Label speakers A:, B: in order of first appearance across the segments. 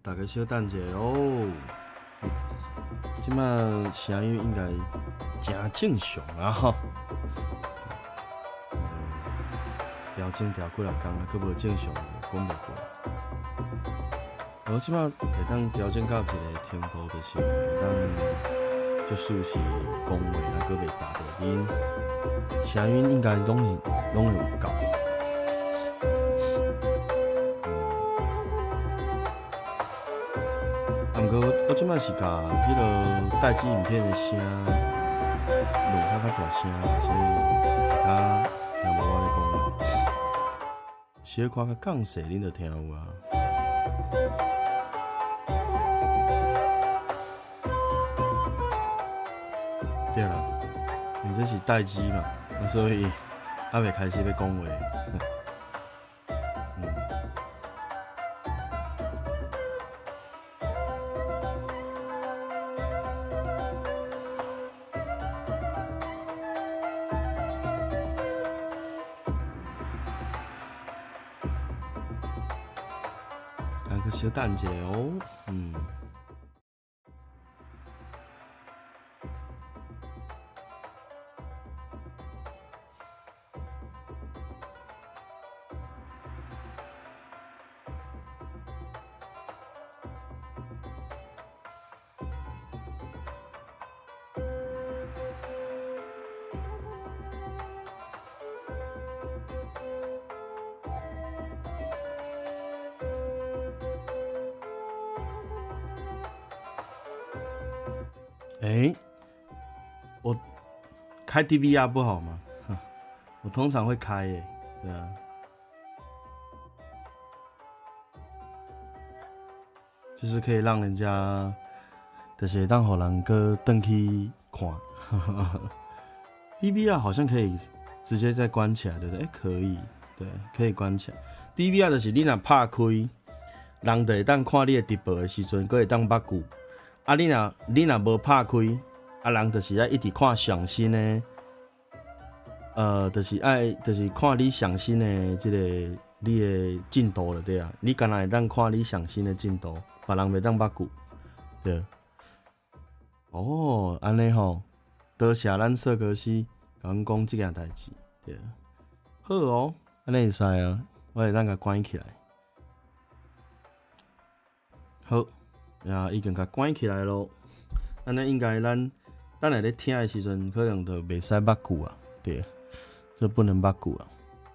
A: 大家小等一下哦。這擺聲音應該誠正常啊吼。調整調幾若工啊，閣無正常，講袂過。我這擺會當調整到一個程度，就是會當足舒適講話啊，閣袂雜著音，聲音應該攏是攏會有夠。啊，毋過我這擺是共彼个待機影片的聲落較較大聲，所以會較聽無我咧講話。小可較降勢，恁就聽有啊。對啦，因為這是待機嘛，所以猶未開始欲講話。嗯。咱閣小等一下哦，嗯。欸，我開 DVR 不好嗎？我通常會開欸，對啊，就是可以讓人家，就是會當予人閣轉去看。DVR 好像可以直接再關起來，對不對？欸，可以，對，可以關起來。DVR 就是你若拍開，人就會當看你的直播的時陣，閣會當捌句。啊，你若無拍開，啊，人就是愛一直看上新的，就是愛就是看你上新的這個你的進度就對啊。你干焦會當看你上新的進度，別人袂當捌句，對。哦，按呢吼，多謝咱設計師共阮講這件代誌，對。好哦，按呢會使啊，我會當共關起來。好。啊，已經共關起來囉。按呢應該咱等下咧聽的時陣，可能就袂使捌句啊，對，就不能捌句啊，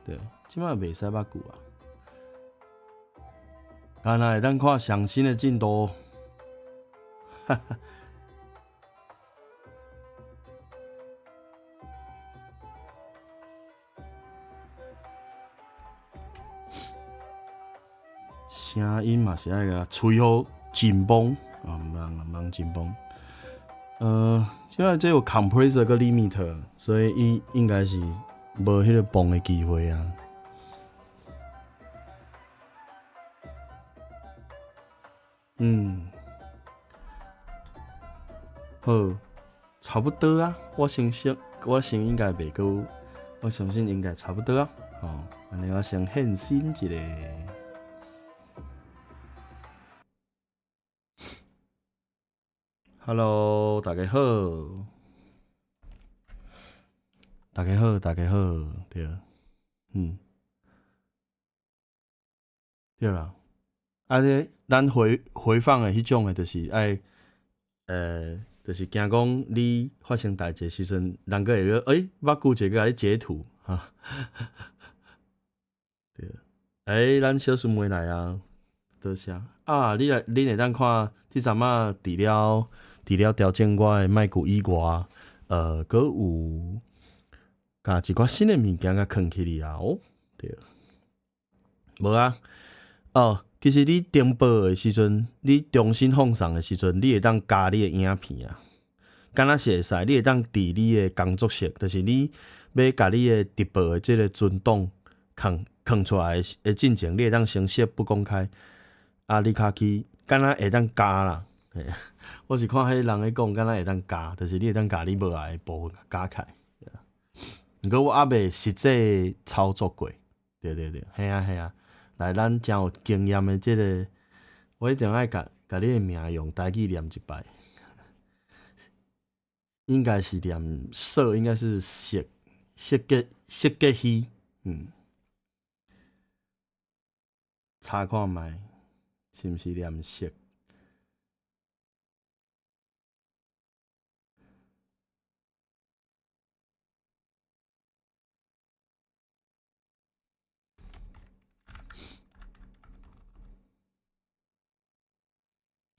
A: 對，這擺袂使捌句啊。干焦會當看上新的進度，哈哈。聲音嘛是愛共吹予緊繃啊，毋通毋通緊繃。這擺這有 compressor 佮 limiter，所以伊應該是無彼個崩的機會啊。嗯，好，差不多啊。我相信，我想應該袂閣，我相信應該差不多啊。吼，按呢我先現身一下。Hello，大家好，大家好，大家好，對，嗯，對啦，啊，這咱回回放的彼種的，就是愛，就是驚講你發生代誌的時陣，人閣會閣，欸，捌句一個共你截圖，哈，對，欸，咱小孫妹來啊，多謝啊，你來，恁會當看這陣仔除了調整我的麥克以外，閣有共一寡新的物件共囥起來啊，哦，對，無啊，哦，其實你重播的時陣，你重新放送的時陣，你會當加你的影片啊，敢若是會使，你會當佇你的工作室，就是你欲共你的直播的這個存檔囥囥出來的進前，你會當先設不公開，啊，你較去敢若會當加啦。我是看彼人咧講，敢若會當加，就是你會當共你無愛的部分加起來。毋過我猶未實際操作過，對對對，嘿啊嘿啊，來咱誠有經驗的這個我一定愛共共你的名用台語念一擺，應該是念說，應該是釋釋傑釋傑希，查看覓，是毋是念釋？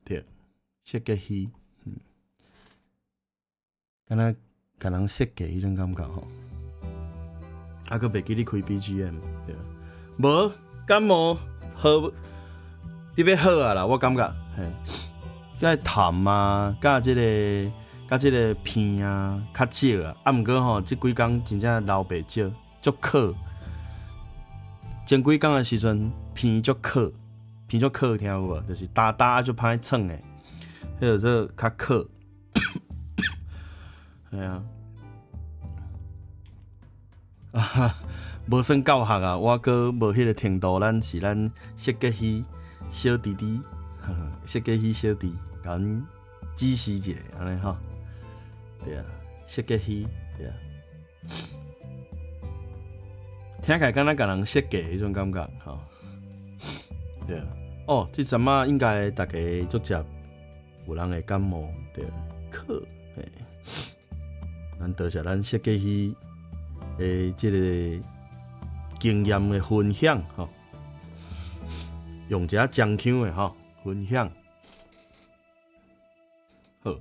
A: 對，設計師，敢若共人設計彼種感覺吼，啊，閣袂記你開 BGM，對，無感冒好，得欲好啊啦，我感覺，嘿，佮痰啊，佮這个，佮這个鼻啊，較少啊，啊，毋過吼，這幾工真正流袂少，足渴。前幾工的時陣鼻足渴。鼻足渴聽有無？就是焦焦啊，足歹喘的，彼個做較渴。嘿啊，啊，無算教學啊，我閣無彼个程度，咱是咱設計師小弟弟，設計師小弟，共阮指示一下，按呢吼。對啊，設計師，對啊。聽起來敢若共人設計彼種感覺，吼。對啊，哦，這陣仔應該逐家足濟有人會感冒，對，咳，嘿，咱多謝咱設計師的這个經驗的分享，吼，用一下真腔的吼分享，好，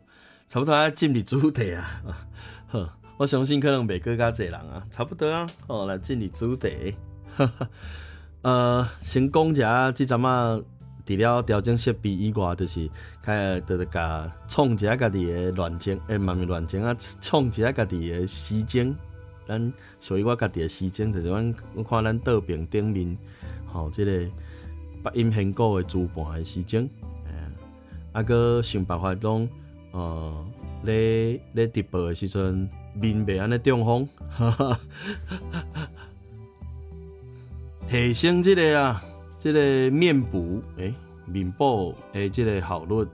A: 差不多愛進入主題啊，好，我相信可能袂閣較濟人啊，差不多啊，好，來進入主題。先講一下，這陣仔除了調整設備以外，就是開就是共創一下家己的亂情，欸，嘛毋是亂情啊，創一下家己的時鐘。咱屬於我家己的時鐘，就是阮我看咱桌屏頂面，吼，這个北音現股的主盤的時鐘。啊，閣想辦法講，咧咧直播的時陣，面袂按呢中風。提升這个啊，這个面部，欸，面部的這个效率，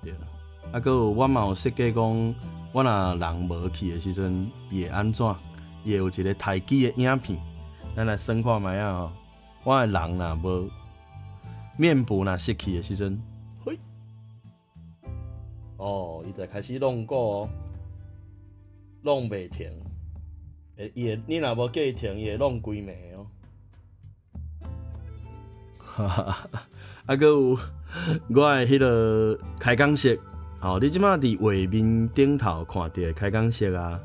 A: 對。啊，閣有我嘛有設計講，我若人無去的時陣，伊會按怎？伊會有一个刣機的影片，咱來算看覓仔吼。我的人若無面部若失去的時陣，嘿，哦，伊就開始弄鼓哦，弄袂停。會，伊會，你若無叫伊停，伊會弄規暝哦。哈哈哈！啊，閣有我的彼个開講室，吼，你這馬佇畫面頂頭看著的開講室啊，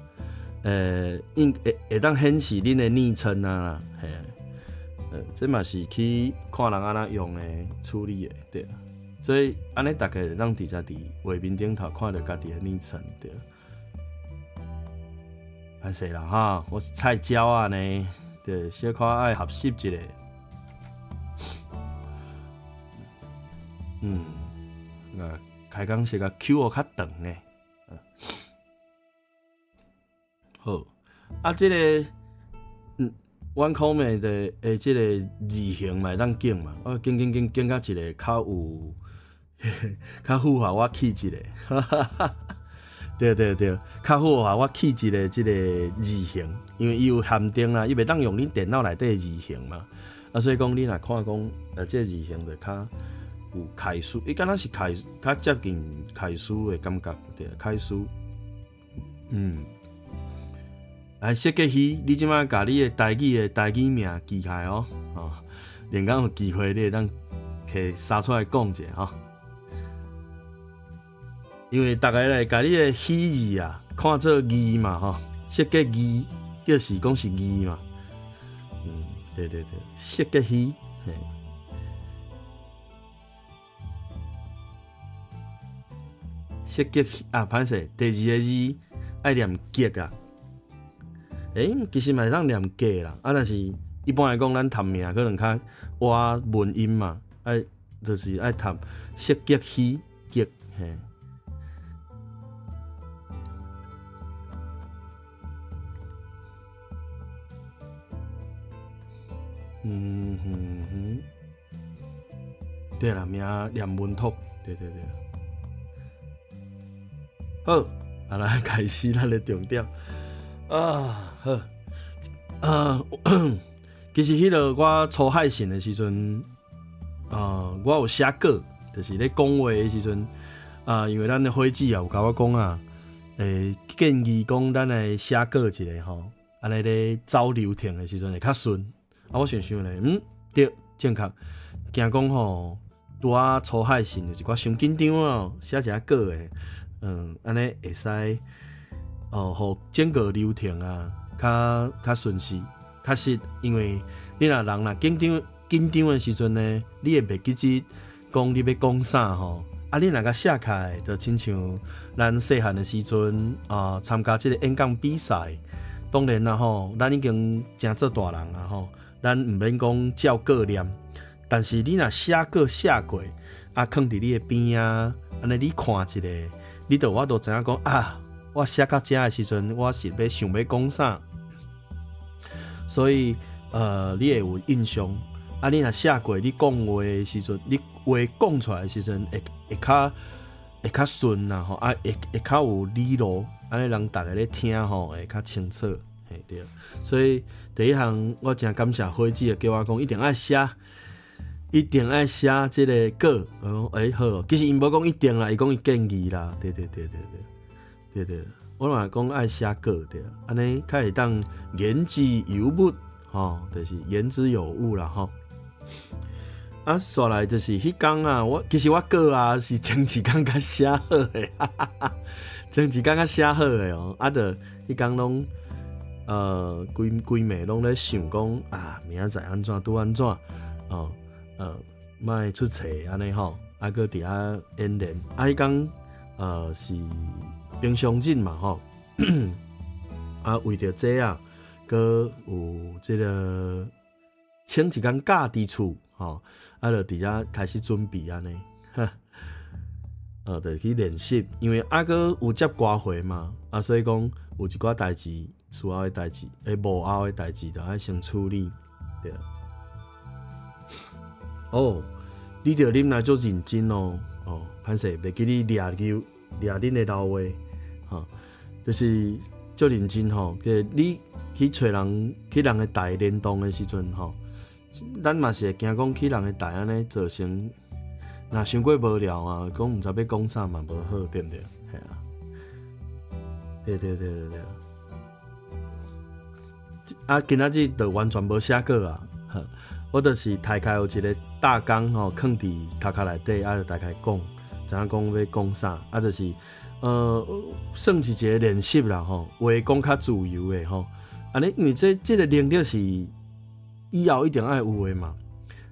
A: 應會會當顯示恁的昵稱啊，嘿，這嘛是去看人按怎用的處理的，對。所以按呢，逐家會當直接佇畫面頂頭看著家己的昵稱，對。歹勢啦哈，我是菜鳥仔呢，對，小可愛學習一下。啊，開講是共 Q 予較長的。好，啊，這个，阮口面的的這个字形嘛會當揀嘛，我揀揀揀揀到一个較有，較符合我氣質的，哈哈哈。對對對，較符合我氣質的這个字形，因為伊有限定啦，伊袂當用恁電腦內底的字形嘛，啊，所以講你若看講，這个字形就較有楷書，伊敢若是楷，較接近楷書的感覺，對，楷書。來設計師，你這馬共你的台語的台語名記起來哦，吼，另工有機會你會當摕捎出來講一下吼。因為逐个來共你的喜字啊，看做義嘛吼，設計義就是講是義嘛。對對對，設計師，嘿。設計啊，歹勢，第二個字愛念杰啊。欸，其實嘛會當念杰啦，啊，但是一般來講，咱讀名可能較倚文音嘛，愛就是愛讀設計師杰，嘿。嗯哼哼。對啦，名念文托，對對對。好，啊，來開始咱的重點。啊，好，啊，其實彼個我初海訓的時陣，啊，我有寫稿，就是咧講話的時陣，啊，因為咱的伙計也有共我講啊，建議講咱來寫稿一下吼，按呢咧走流程的時陣會較順。啊，我想想咧，嗯，對，正確。驚講吼，拄仔初海訓有一寡傷緊張哦，寫一下稿的，按呢會使哦，予整個流程啊，較較順勢。確實，因為你若人若緊張緊張的時陣呢，你會袂記得講你欲講啥吼。啊，你若共寫起來，就親像咱細漢的時陣啊，參加這個演講比賽，當然啦吼，咱已經誠做大人啊吼，咱毋免講照稿念，但是你若寫稿寫過，啊，囥佇你的邊啊，按呢你看一下，你就有法度知影講啊，我寫到遮的時陣，我是欲想欲講啥。所以，你會有印象。啊，你若寫過，你講話的時陣，你話講出來的時陣，會較順啦吼，啊，會較有理路，按呢人逐家咧聽吼，會較清楚，嘿對。所以第一項，我誠感謝伙計叫我講，一定愛寫，一定愛寫這个稿。我講，欸，好，其實伊無講一定啦，伊講伊建議啦，對對對對對，對對。我嘛講愛寫稿對，按呢較會當言之有物，吼，就是言之有物啦，吼。啊，煞來就是彼工啊，我其實我稿啊是前一工才寫好的，哈哈哈，前一工才寫好的哦。啊，就彼工攏規規暝攏咧想講啊，明仔載按怎拄按怎，哦，莫出錯按呢吼，啊，閣佇遐演練。啊，彼工是平常日嘛吼，啊，為著這啊，閣有這个請一工假佇厝吼，啊，就佇遮開始準備按呢，就去練習，因為啊，閣有接歌會嘛，啊，所以講有一寡代誌，事後的代誌，幕後的代誌，就愛先處理，對。哦，你著啉來足認真哦，哦，歹勢，袂記你掠牛掠恁的老話，吼，就是足認真吼。你去揣人去人的台聯動的時陣吼，咱嘛是會驚講去人的台按呢造成，若傷過無聊啊，講毋知欲講啥嘛無好，對毋對？嘿啊，對對對對對。啊，今仔日就完全無寫稿啊，我就是大概有一个大綱吼，囥佇頭殼內底，啊，就大概講，知影講欲講啥，啊，就是算是一个練習啦吼，話講較自由的吼，按呢，因為這个能力是以後一定愛有的嘛，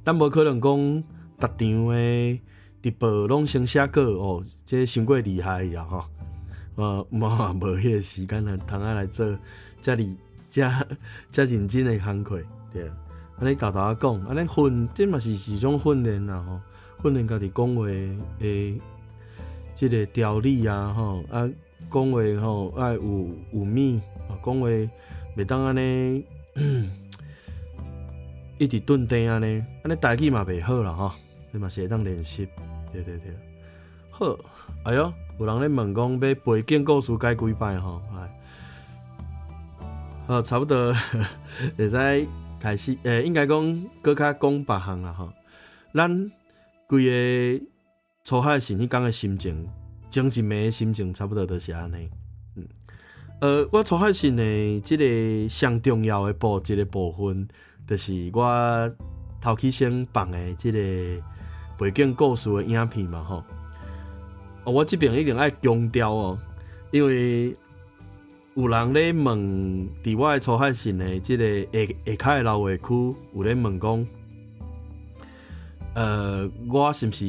A: 咱無可能講逐場的直播攏先寫稿哦，這傷過厲害啊吼，嘛無彼个時間來通仔來做遮爾遮遮認真的工課，對。按呢沓沓仔講，按呢訓，這嘛是一種訓練啦吼，訓練家己講話的這个條理啊吼，啊，講話吼愛有有物，講話袂當按呢一直頓定按呢，按呢台語嘛袂好啦吼，這嘛是會當練習，對對對。好，哎喲，有人咧問講欲背景故事改幾擺吼，來，好，差不多會使開始，應該講閣較講別項啦吼。咱規个初海神彼工的心情，前一暝的心情差不多就是按呢。我初海神的這个上重要的一个部分，就是我頭起先放的這个背景故事的影片嘛吼。哦，我這邊一定愛強調哦，因為有人咧問，佇我的初海神的這个下下跤的留話區，有咧問講，我是毋是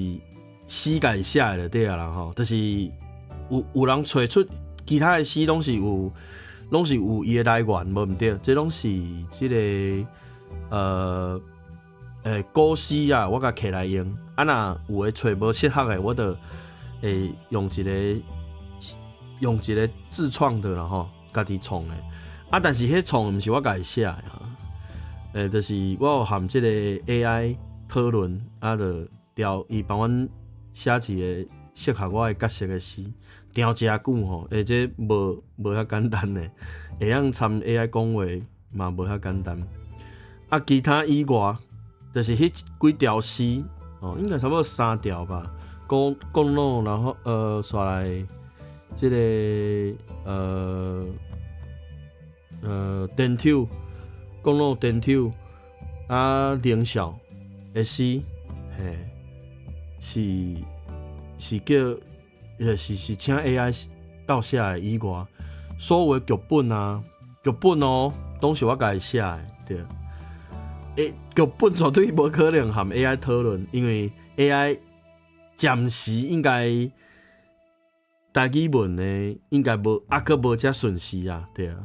A: 詩家己寫的就對啊啦吼，就是有人揣出其他的詩，攏是有伊的來源，無毋對，這攏是這个古詩啊，我共摕來用。啊，若有的揣無適合的，我就會用一个自創的啦吼，家己創的。啊，但是彼創的毋是我家己寫的吼，就是我有和這个 AI 討論，啊，就調，伊幫阮寫一个適合我的角色的詩，調誠久吼，欸，這無遐簡單呢，會曉參 AI 講話嘛無遐簡單。啊，其他以外，就是彼幾條詩，哦，應該差不多三條吧。講講咯，然後煞來這个電抽，講咯電抽啊，靈笑的詩，嘿，是叫，是請 AI 鬥寫的以外，所有的劇本啊，劇本哦，攏是我家己寫的，對。欸，劇本絕對無可能和 AI 討論，因為 AI 暫時應該台語文的應該無，猶閣無遮順勢啊，對啊。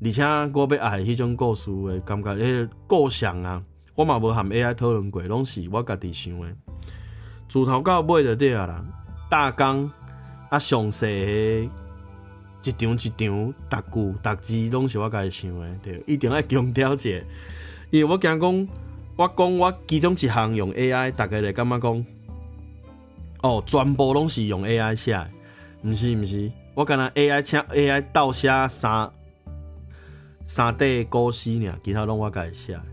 A: 而且我欲愛彼種故事的感覺，彼個構想啊，我嘛無和 AI 討論過，攏是我家己想的。自頭到尾就對啊啦，大綱啊，詳細的一場一場，逐句逐字攏是我家己想的，對，一定愛強調者，因為我驚講，我講我其中一項用 AI，逐家就感覺講，哦，全部攏是用 AI 寫的，毋是毋是，我干焦 AI 請 AI 鬥寫三塊古詩爾，其他攏我家己寫的。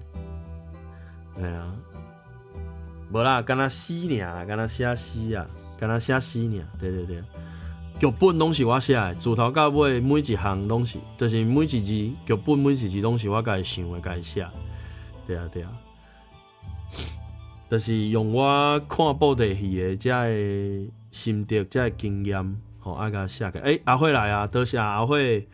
A: 嘿啊，無啦，干焦詩爾，干焦寫詩啊，干焦寫詩爾，對對對。劇本攏是我寫的，自頭到尾每一項攏是，就是每一字劇本每一字攏是我家己想的，家己寫。對啊對啊，就是用我看布袋戲的遮个心得、遮个經驗，吼，啊共寫起來。欸，阿慧來啊，多謝阿慧。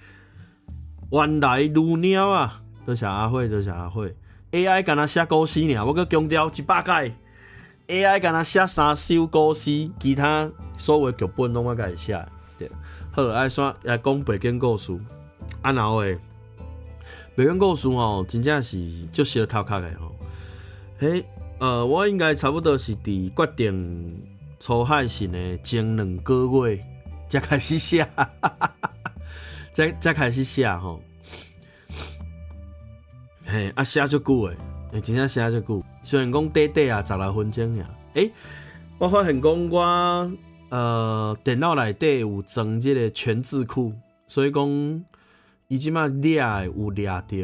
A: 原來如貓啊，多謝阿慧，多謝阿慧。AI 干焦寫古詩爾，我閣強調100擺。AI 干焦寫三首古詩，其他所有劇本攏我家己寫。對，好，愛煞來講背景故事。啊，然後的背景故事吼，真正是足燒頭殼的吼。彼，我應該差不多是佇決定初海神的前2個月才開始寫，才開始寫吼。嘿，啊寫足久的，欸，真正寫足久。雖然講短短啊，10來分鐘爾。欸，我發現講我電腦內底有裝這个全字庫，所以講伊這擺掠的有掠著，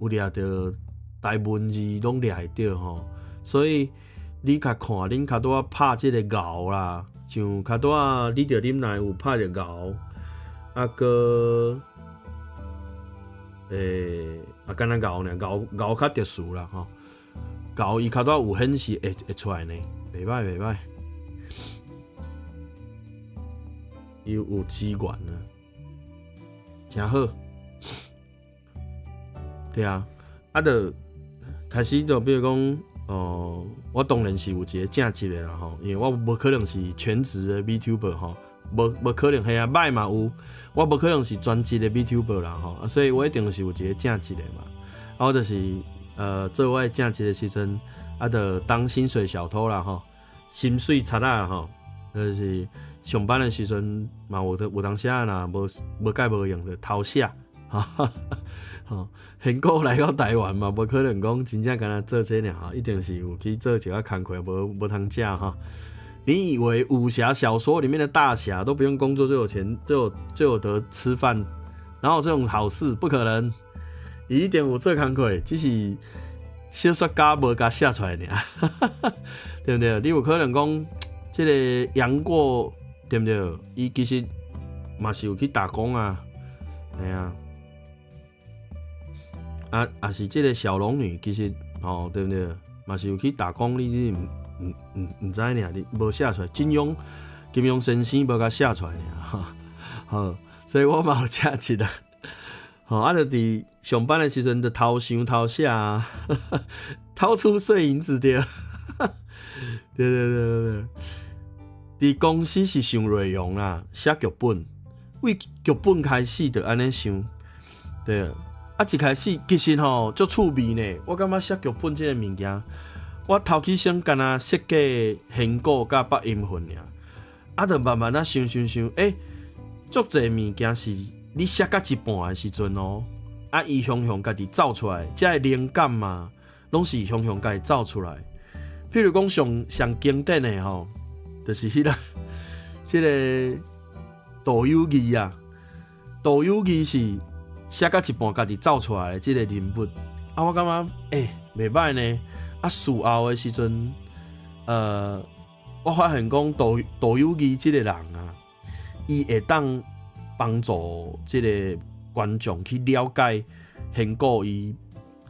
A: 有掠著台文字攏掠會著吼。所以你較看，恁較拄仔拍這个熬啦，像較拄仔你著啉奶有拍著熬，啊閣，欸，啊敢若熬爾，熬熬較特殊啦吼。熬伊較拄仔有顯示會出來呢，袂歹袂歹。伊有資源啊，誠好。對啊，啊，就開始就比如講，哦，我當然是有一个正職的啦吼，因為我無可能是全職的 VTuber 吼，無可能，嘿啊，歹嘛有，我無可能是全職的 VTuber 啦吼，啊，所以我一定是有一个正職的嘛。啊，我就是做我的正職的時陣，啊，就當薪水小偷啦吼，薪水賊仔吼，就是上班的時陣嘛有當時啊，若無蓋無用就偷寫，哈哈，吼，現古來到台灣嘛，無可能講真正干焦做這爾吼，一定是有去做一寡工課，無通食吼。你以為武俠小說裡面的大俠都不用工作就有錢，就有得吃飯，然後這種好事不可能，伊一定有做工課，只是小說家無共寫出來爾，對不對？你有可能講這个楊過，對不對？伊其實嘛是有去打工啊，嘿啊，啊，也是這个小龍女，其實吼，對不對？嘛是有去打工，你毋知爾，你無寫出來。金庸先生無共寫出來爾，好，所以我嘛有正職啊。吼，啊，就佇上班的時陣就偷想偷寫啊，掏出碎銀子對。對對對對對，佇公司是想內容啦，寫劇本，為劇本開始就按呢想，對。啊，一開始其實吼足趣味呢，我感覺寫劇本這个物件，我頭起先干焦設計弦鼓佮北音混爾，啊，就慢慢仔想想想，欸，足濟物件是你寫到一半的時陣哦，啊，伊雄雄家己走出來，這个靈感嘛，攏是雄雄家己走出來。譬如講上上經典的吼，就是彼個這個杜有義啊，杜有義是寫到一半家己走出來的這個人物。啊，我感覺欸，袂䆀呢。啊，事後的時陣，我發現講杜有義這個人啊，伊會當幫助這個觀眾去了解賢哥伊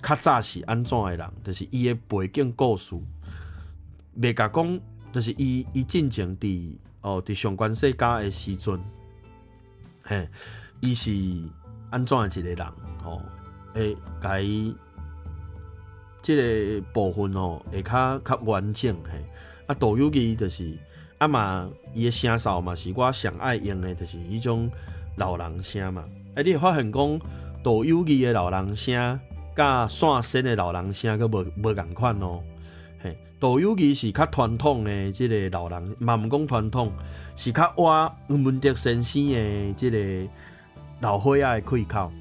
A: 較早是按怎的人，就是伊的背景故事，袂共講，就是伊進前佇上官世家的時陣，嘿，伊是按怎的一個人吼，會共伊這個部分吼會較完整嘿。啊，杜有義就是啊嘛，伊的聲數嘛是我上愛用的，就是彼種老人聲嘛。啊，你會發現講杜有義的老人聲，佮單仙的老人聲閣無仝款哦。嘿，杜有義是較傳統的這個老人，嘛毋講傳統，是較倚黃文德先生的這個老歲仔的氣口。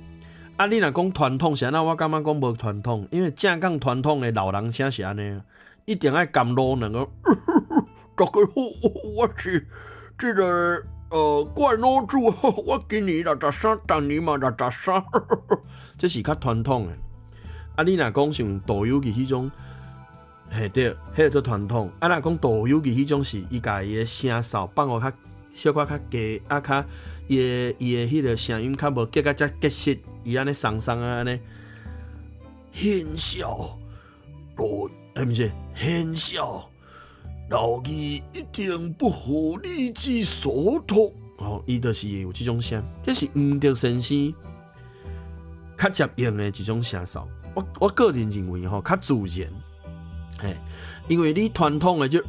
A: 啊，你若講傳統是按怎？我感覺講無傳統，因為正港傳統的老人聲是按呢，一定愛含滷卵個。大家好，我是這個怪老主，我今年63，逐年嘛63，這是較傳統的。啊，你若講像杜有義彼種，嘿對，彼個做傳統。啊，若講杜有義彼種是伊共伊的聲數放予較小可較低，啊較伊的彼個聲音較無結甲遮結實，伊按呢鬆鬆啊按呢。賢孝，欸，毋是賢孝，老義一定不負你之所託。哦，伊就是有這種聲，這是黃德先生較捷用的一種聲數。我個人認為吼，較自然。嘿，因為你傳統的就，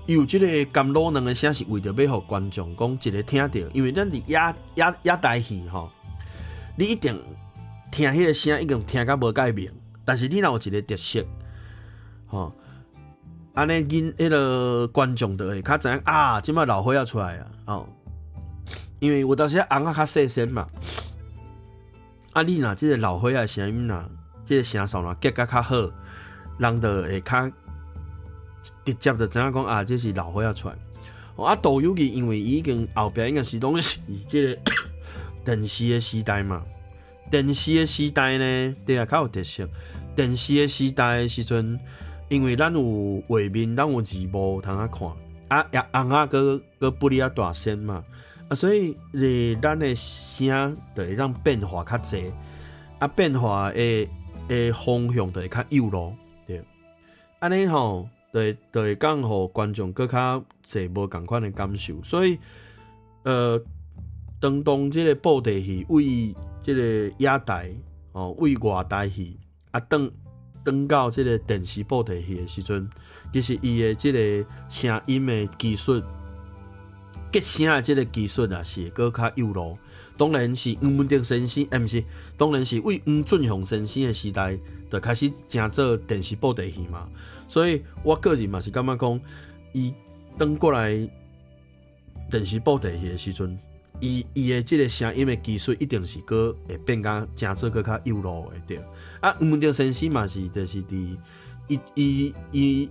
A: 伊有這個含滷卵的聲，是為著欲予觀眾講一个聽著，因為咱佇野台戲吼，你一定聽彼个聲已經聽甲無蓋明，但是你若有一個特色，吼，按呢𪜶彼个觀眾就會較知影啊，這擺老歲仔出來啊，哦，因為有當時尪仔較細聲嘛，啊，你若這個老歲仔的聲音若，這個聲數若結甲較好，人就會較直接就知影講啊，這是老歲仔出來。啊，杜有義因為伊已經後壁應該是攏是這個電視的時代嘛，電視的時代呢，對啊，較有特色。電視的時代的時陣，因為咱有畫面，咱有字幕通啊看，啊，也尪仔閣閣不哩啊大聲嘛，啊，所以咧，咱的聲就會當變化較濟，啊，變化的方向就會較幼路，對。按呢吼，就會講予觀眾閣較濟無仝款的感受，所以，當這個布袋戲為這個野台，哦，為外台戲，啊，轉到這個電視布袋戲的時陣，其實伊的這個聲音的技術，結聲的這個技術啊，是會閣較幼路。當然是黃文德先生，欸，毋是，當然是為黃俊雄先生的時代，就開始正做電視布袋戲嘛。所以我個人嘛是感覺講，伊轉過來電視布袋戲的時陣，伊的這個聲音的技術一定是閣會變甲誠做閣較幼路的對。啊，黃文德先生嘛是，就是佇伊伊伊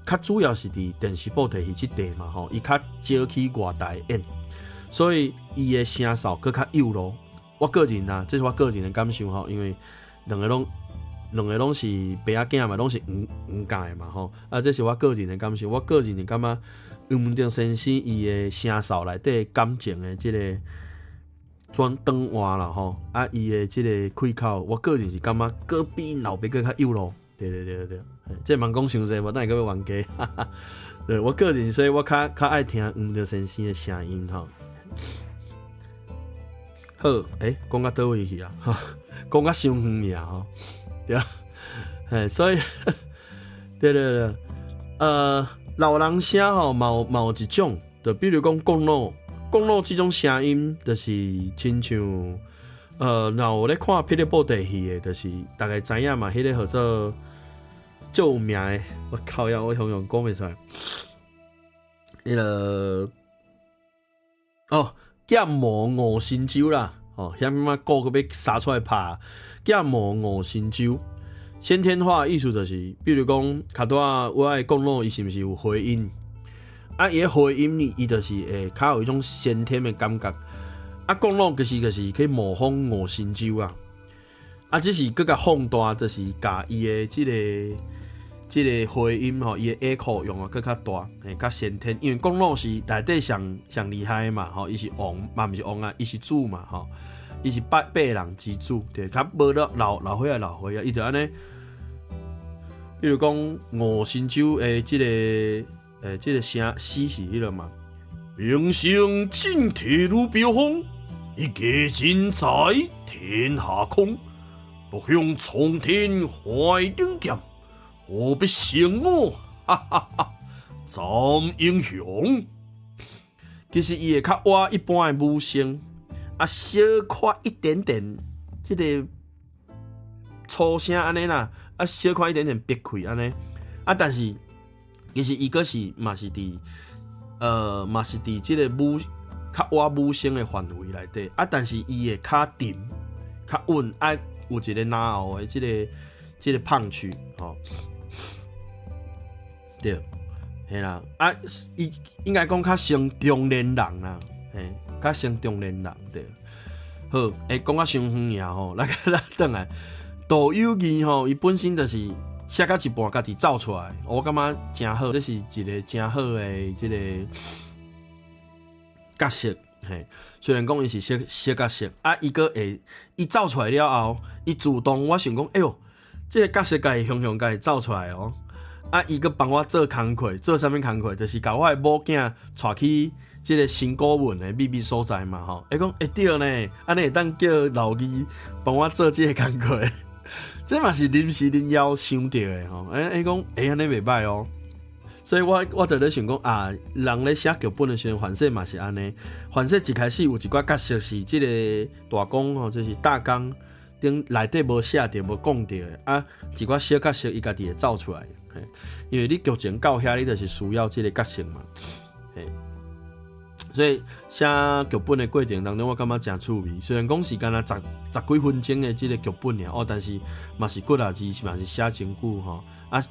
A: 較主要是佇電視布袋戲這塊嘛吼，伊較少去外台演，所以伊的聲數閣較幼路。我個人啊，這是我個人的感受吼，因為兩個攏是爸仔囝嘛，攏是黃黃家的嘛吼。啊，這是我個人的感受，我個人是感覺黃文德先生伊的聲數內底感情的這個轉轉換啦吼，啊，伊的這個氣口，我個人是感覺閣比𪜶老爸閣較幼路。對對對對對，這茫講傷濟無，等下閣欲冤家。對，我個人，所以我較愛聽黃文德先生的聲音吼。好，欸，講到佗位去啊？講甲傷遠去啊！吼，對啊，嘿，所以，對對對，老人聲吼，嘛有一種，就比如講國語，國語這種聲音，就是親像，若有咧看霹靂布袋戲的，就是大概知影嘛，彼个號做足有名的，我靠呀，我常常講袂出來，彼个，哦，劍魔吳神州啦，哦，遐物仔鼓閣欲殺出來拍，劍魔吳神州，先天化的意思就是，比如講，較拄仔我的降落，伊是毋是有回音？啊，伊的回音伊就是會較有一種先天的感覺。啊，降落其實就是去模仿吳神州啊。啊，只是閣較放大，就是共伊的這個回音吼，伊的 echo 用啊閣較大，嘿，較先天。因為降落是內底上上厲害的嘛，吼，伊是王嘛，毋是王啊，伊是主嘛，吼，伊是八百人之主，對，較無了老老歲仔老歲仔，伊就按呢。比如講吳神州的這個聲詩是彼個嘛，平生進退如飄風，一介人才天下空，獨向蒼天懷頂劍，何必成我？哈哈哈！斬英雄。其實伊會較倚一般的武生，啊，小可一點點，這個粗聲按呢啦，啊，小可一點點憋氣按呢，啊，但是其實伊閣是嘛是佇嘛是佇這個武較倚武生的範圍內底，啊，但是伊會較沉、較穩，啊，有一個拿後的這個胖曲，吼，對，嘿啦，啊，伊應該講較像中年人啦，嘿，較像中年人對。好，欸，講較傷遠啊吼，來咱轉來，杜有義吼，伊本身就是寫到一半，家己走出來，我感覺誠好，這是一個誠好的這個角色，嘿。雖然講伊是小小角色，啊，伊閣會伊走出來了後，伊自動我想講，哎喲，這個角色家己雄雄家己走出來哦，啊，伊閣幫我做工課，做啥物工課？就是共我的某囝帶去這個新古文的秘密所在嘛，吼。伊講會對呢，按呢會當叫老二幫我做這個工課，這嘛是臨時臨要想著的吼。欸，伊講欸，按呢袂䆀哦。所以我就咧想講啊，人咧寫劇本的時陣，凡勢嘛是按呢。凡勢一開始有一寡角色是這個大綱吼，就是大綱頂內底無寫著、無講著的啊，一寡小角色伊家己會走出來。嘿，因為你劇情到遐，你就是需要這個角色嘛。嘿，所以寫劇本的過程當中，我感覺誠趣味。雖然講是干焦十十幾分鐘的這個劇本爾哦，但是嘛是幾若字，嘛是寫真久吼啊。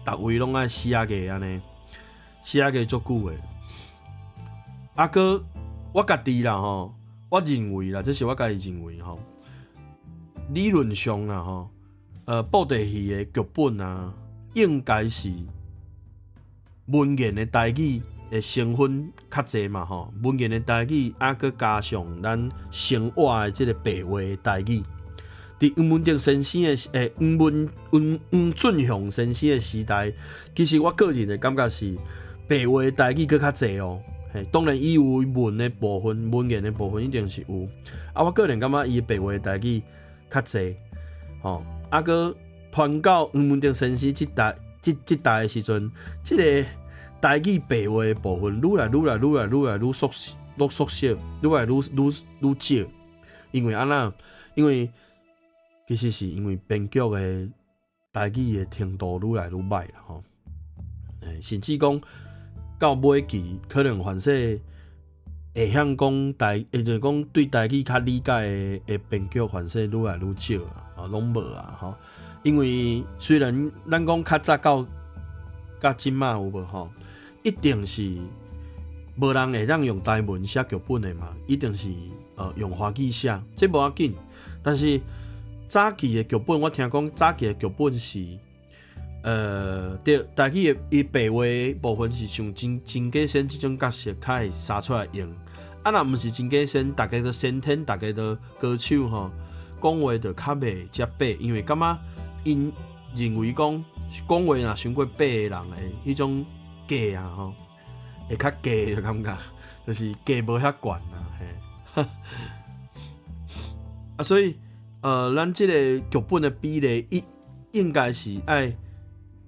A: 逐位攏愛死啊個按呢，死啊個足久的。啊，閣我家己啦吼，我認為啦，這是我家己認為吼。理論上啦吼，布袋戲的劇本啊，應該是文言的台語的成分較濟嘛吼，文言的台語啊，閣加上咱生活的這個白話的台語。佇黃文德先生的欸，黃文黃黃俊雄先生的時代，其實我個人的感覺是白話台語閣較濟哦。嘿，當然伊有文的部分，文言的部分一定是有。啊，我個人感覺伊的白話台語較濟，吼。啊，閣傳到黃文德先生這代這這代的時陣，這個台語白話的部分愈來愈來愈來愈來愈縮愈縮小，愈來愈愈愈少。因為按怎？因為其實是因為編劇的台語的程度愈來愈䆀啦吼，欸，甚至講到尾期，可能凡勢會曉講台，就是講對台語較理解的編劇，凡勢愈來愈少啊，攏無啊吼。因為雖然咱講較早到到這馬有無吼，一定是無人會當用台文寫劇本的嘛，一定是用華語寫，這無要緊，但是早期的劇本，我聽講早期的劇本是，對，台語的伊白話部分是像真真假仙這種角色較會殺出來用，啊，若毋是真假仙，大家都先天，大家都高手吼，講話就較袂遮白，因為感覺𪜶認為講講話若傷過白的人的彼種假啊吼，會較假的感覺，就是假無遐懸啊，嘿，啊，所以。咱這個劇本的比例應應該是愛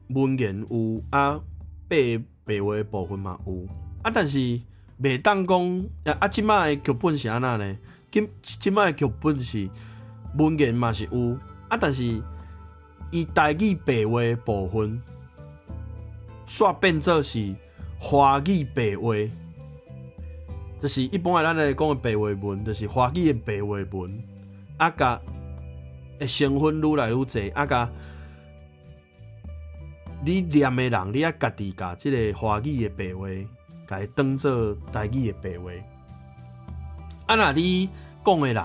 A: 文言有啊，白白話的部分嘛有啊，但是袂當講啊，這擺的劇本是按怎呢？今這擺的劇本是文言嘛是有啊，但是伊台語白話的部分煞變做是華語白話，就是一般的咱來講的白話文，就是華語的白話文啊，共的成分愈來愈濟，啊，共你念的人，你愛家己共這个華語的白話，共伊當做台語的白話。啊，若你講的人，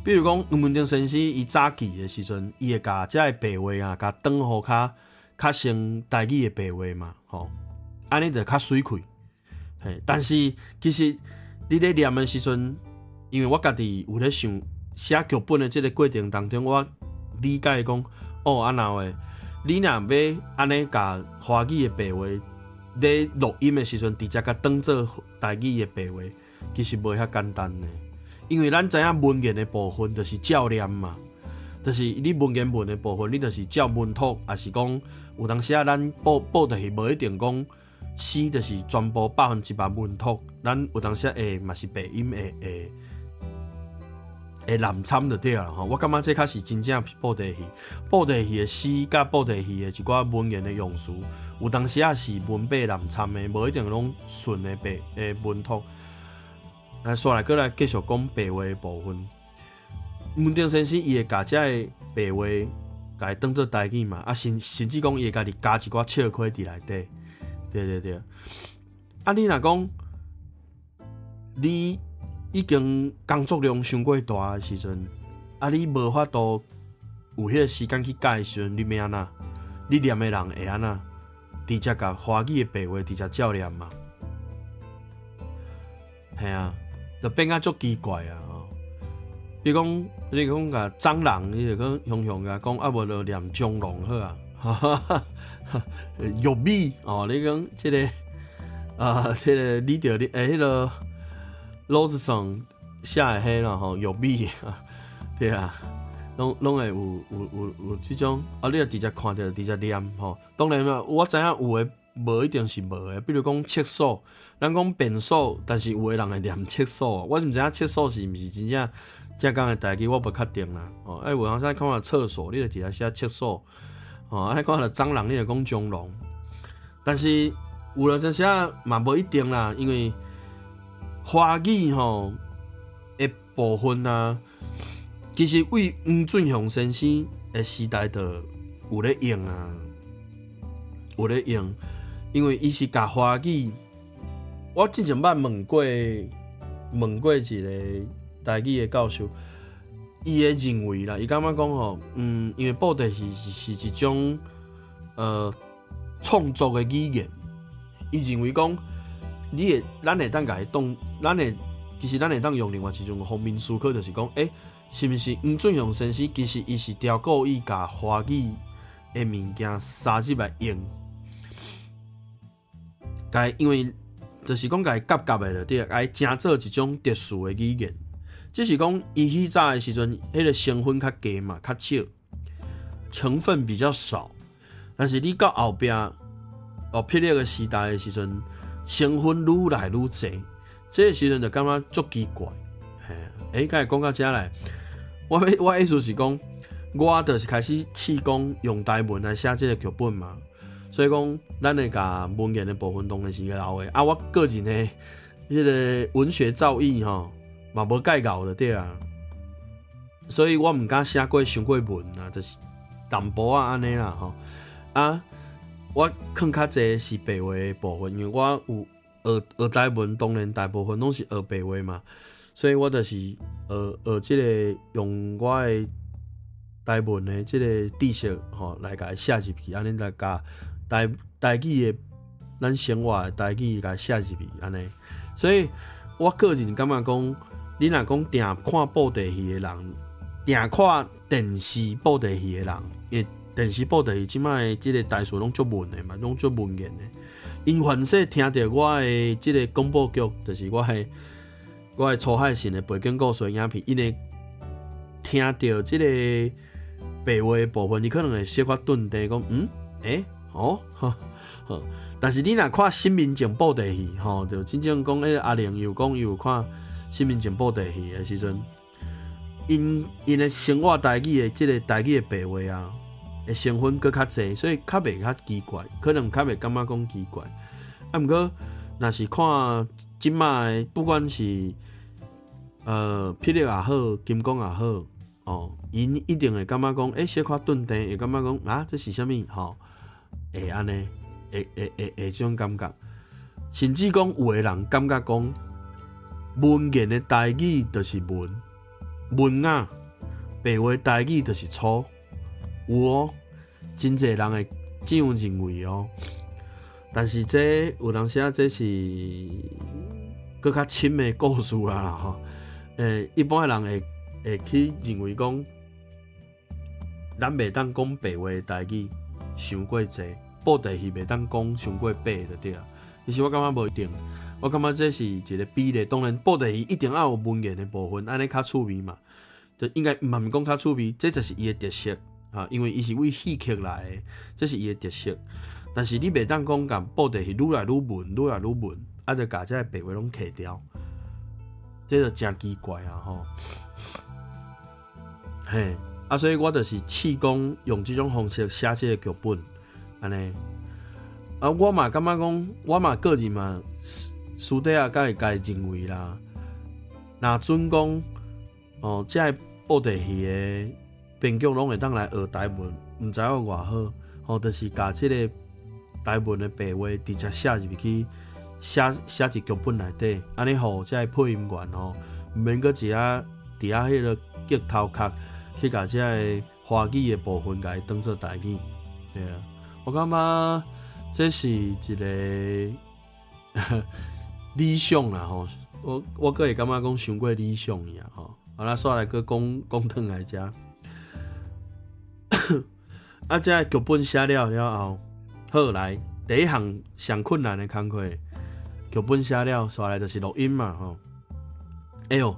A: 比如講黃文忠先生，伊早期的時陣，伊會共這个白話啊，共轉予較較成台語的白話嘛，吼，按呢就較媠氣。嘿，但是其實你咧念的時陣，因為我家己有咧想寫劇本的這个過程當中，我理解講，哦，按怎話，你若欲按呢共華語的白話咧錄音的時陣，直接共轉做台語的白話，其實無遐簡單的。因為咱知影文言的部分就是照念嘛，就是你文言文的部分，你就是照文讀，抑是講有當時啊，咱布袋戲無一定講詩，就是全部100%文讀，咱有當時會嘛是白音會會會濫摻就對啦吼。我感覺這較是真正布袋戲，布袋戲的詩佮布袋戲的一寡文言的用詞，有當時啊是文白濫摻的，無一定攏順的白的文讀。來，煞來閣來繼續講白話的部分。文忠先生伊會共這个白話，共伊當做台語嘛，啊，甚至講伊會家己加一寡笑詼佇內底。對對對。啊，你若講你已經工作量傷過大的時陣，啊，你無法度有彼个時間去改的時陣，你欲按怎？你念的人會按怎？直接共華語的白話直接照念嘛？嘿啊，就變甲足奇怪啊！吼，比如講，你講共蟑螂，你就講雄雄共講，啊無就念蟑螂好啊，玉米哦，你講這个啊，這个你著欸，彼个老師上寫的彼啦吼，玉米啊，對啊，攏攏會有有有有這種啊，你若直接看著直接念吼，當然啦，我知影有的無一定是無的，比如講廁所，咱講便所，但是有的人會念廁所，我是毋知影廁所是毋是真正正港的台語，我無確定啦。哦，欸，有當時看著廁所，你就直接寫廁所，哦，啊，看著蟑螂，你就講蟑螂。但是有陣時仔嘛無一定啦，因為華語吼的部分啊，其實對黃俊雄先生的時代就有咧用啊，有咧用，因為伊是共華語。我之前捌問過一個台語的教授，伊的認為啦，伊感覺講吼，因為布袋戲是一種創作的語言，伊認為講，你會咱會當共伊當，咱會其實咱會當用另外一種方面思考，就是講，欸，是毋是黃俊雄先生其實伊是刁故意共華語的物件捎入來用，共因為就是講共伊夾夾的就對，共伊成做一種特殊的語言。只是講伊彼早的時陣，彼个成分較低嘛，較少，成分比較少。但是你到後壁哦，霹靂的時代的時陣，成分愈來愈濟，這个時陣就感覺足奇怪。嘿，欸，敢會講到遮來，我意思是講，我就是開始試講用台文來寫這个劇本嘛。所以講，咱會共文言的部分當然是留的。啊，我個人的彼个文學造詣吼，嘛無蓋𠢕就對啊。所以我毋敢寫過傷過文啊，就是淡薄仔按呢啦吼。啊，我囥較濟是白話的部分，因為我有學學台文，當然大部分攏是學白話嘛，所以我就是學學這个用我的台文的這个知識吼來共伊寫入去，按呢來共台台語的咱生活的台語共伊寫入去，按呢。所以我個人感覺講，你若講定看布袋戲的人，定看電視布袋戲的人，因為電視布袋戲這擺的這个台詞攏足文的嘛，攏足文言的。𪜶凡勢聽著我的這个廣播劇，就是我的粗海神的背景故事影片，𪜶會聽著這个白話的部分，伊可能會小可頓頓講，嗯，欸，哦，呵，但是你若看新民眾布袋戲，吼，就真正講，彼个阿玲有講伊有看新民眾布袋戲的時陣，𪜶𪜶的生活台語的這个台語的白話啊，的成分閣較濟，所以較袂較奇怪，可能較袂感覺講奇怪。啊，毋過若是看這擺的，不管是霹靂也好，金剛也好，哦，𪜶一定會感覺講，欸，小可頓頓，會感覺講啊，這是啥物？吼，會按呢，會會會會這種感覺，甚至講有的人感覺講文言的台語就是文文雅，白話台語就是粗，有哦，真濟人會這樣認為哦。但是這有當時啊，這是閣較深的故事啊啦吼。一般的人會會去認為講，咱袂當講白話的台語傷過濟，布袋戲袂當講傷過白就對啊。其實我感覺無一定，我感覺這是一個比例。當然，布袋戲一定愛有文言的部分，按呢較趣味嘛。就應該嘛毋講較趣味，這就是伊的特色啊。因為伊是為戲曲來的，這是伊的特色。但是你袂當講共布袋戲愈來愈文，愈來愈文，啊，就共這个白話攏去掉，這就誠奇怪啊吼。嘿，啊，所以我就是試講用這種方式寫這个劇本，按呢。啊，我嘛感覺講，我嘛個人嘛私底下閣會家己認為啦。若準講哦，這个布袋戲的編劇攏會當來學台文，毋知有偌好，吼，就是共這个台文的白話直接寫入去，寫寫佇劇本內底，按呢予這个配音員吼，毋免閣一下佇遐彼个激頭殼去共這个華語的部分共伊當做台語，對啊，我感覺這是一個理想啦吼，我我閣會感覺講傷過理想去啊吼，好啦，煞來閣講講轉來遮，啊，這个劇本寫了了後，好來第一項上困難的工課，劇本寫了，煞來就是錄音嘛吼。哎喲，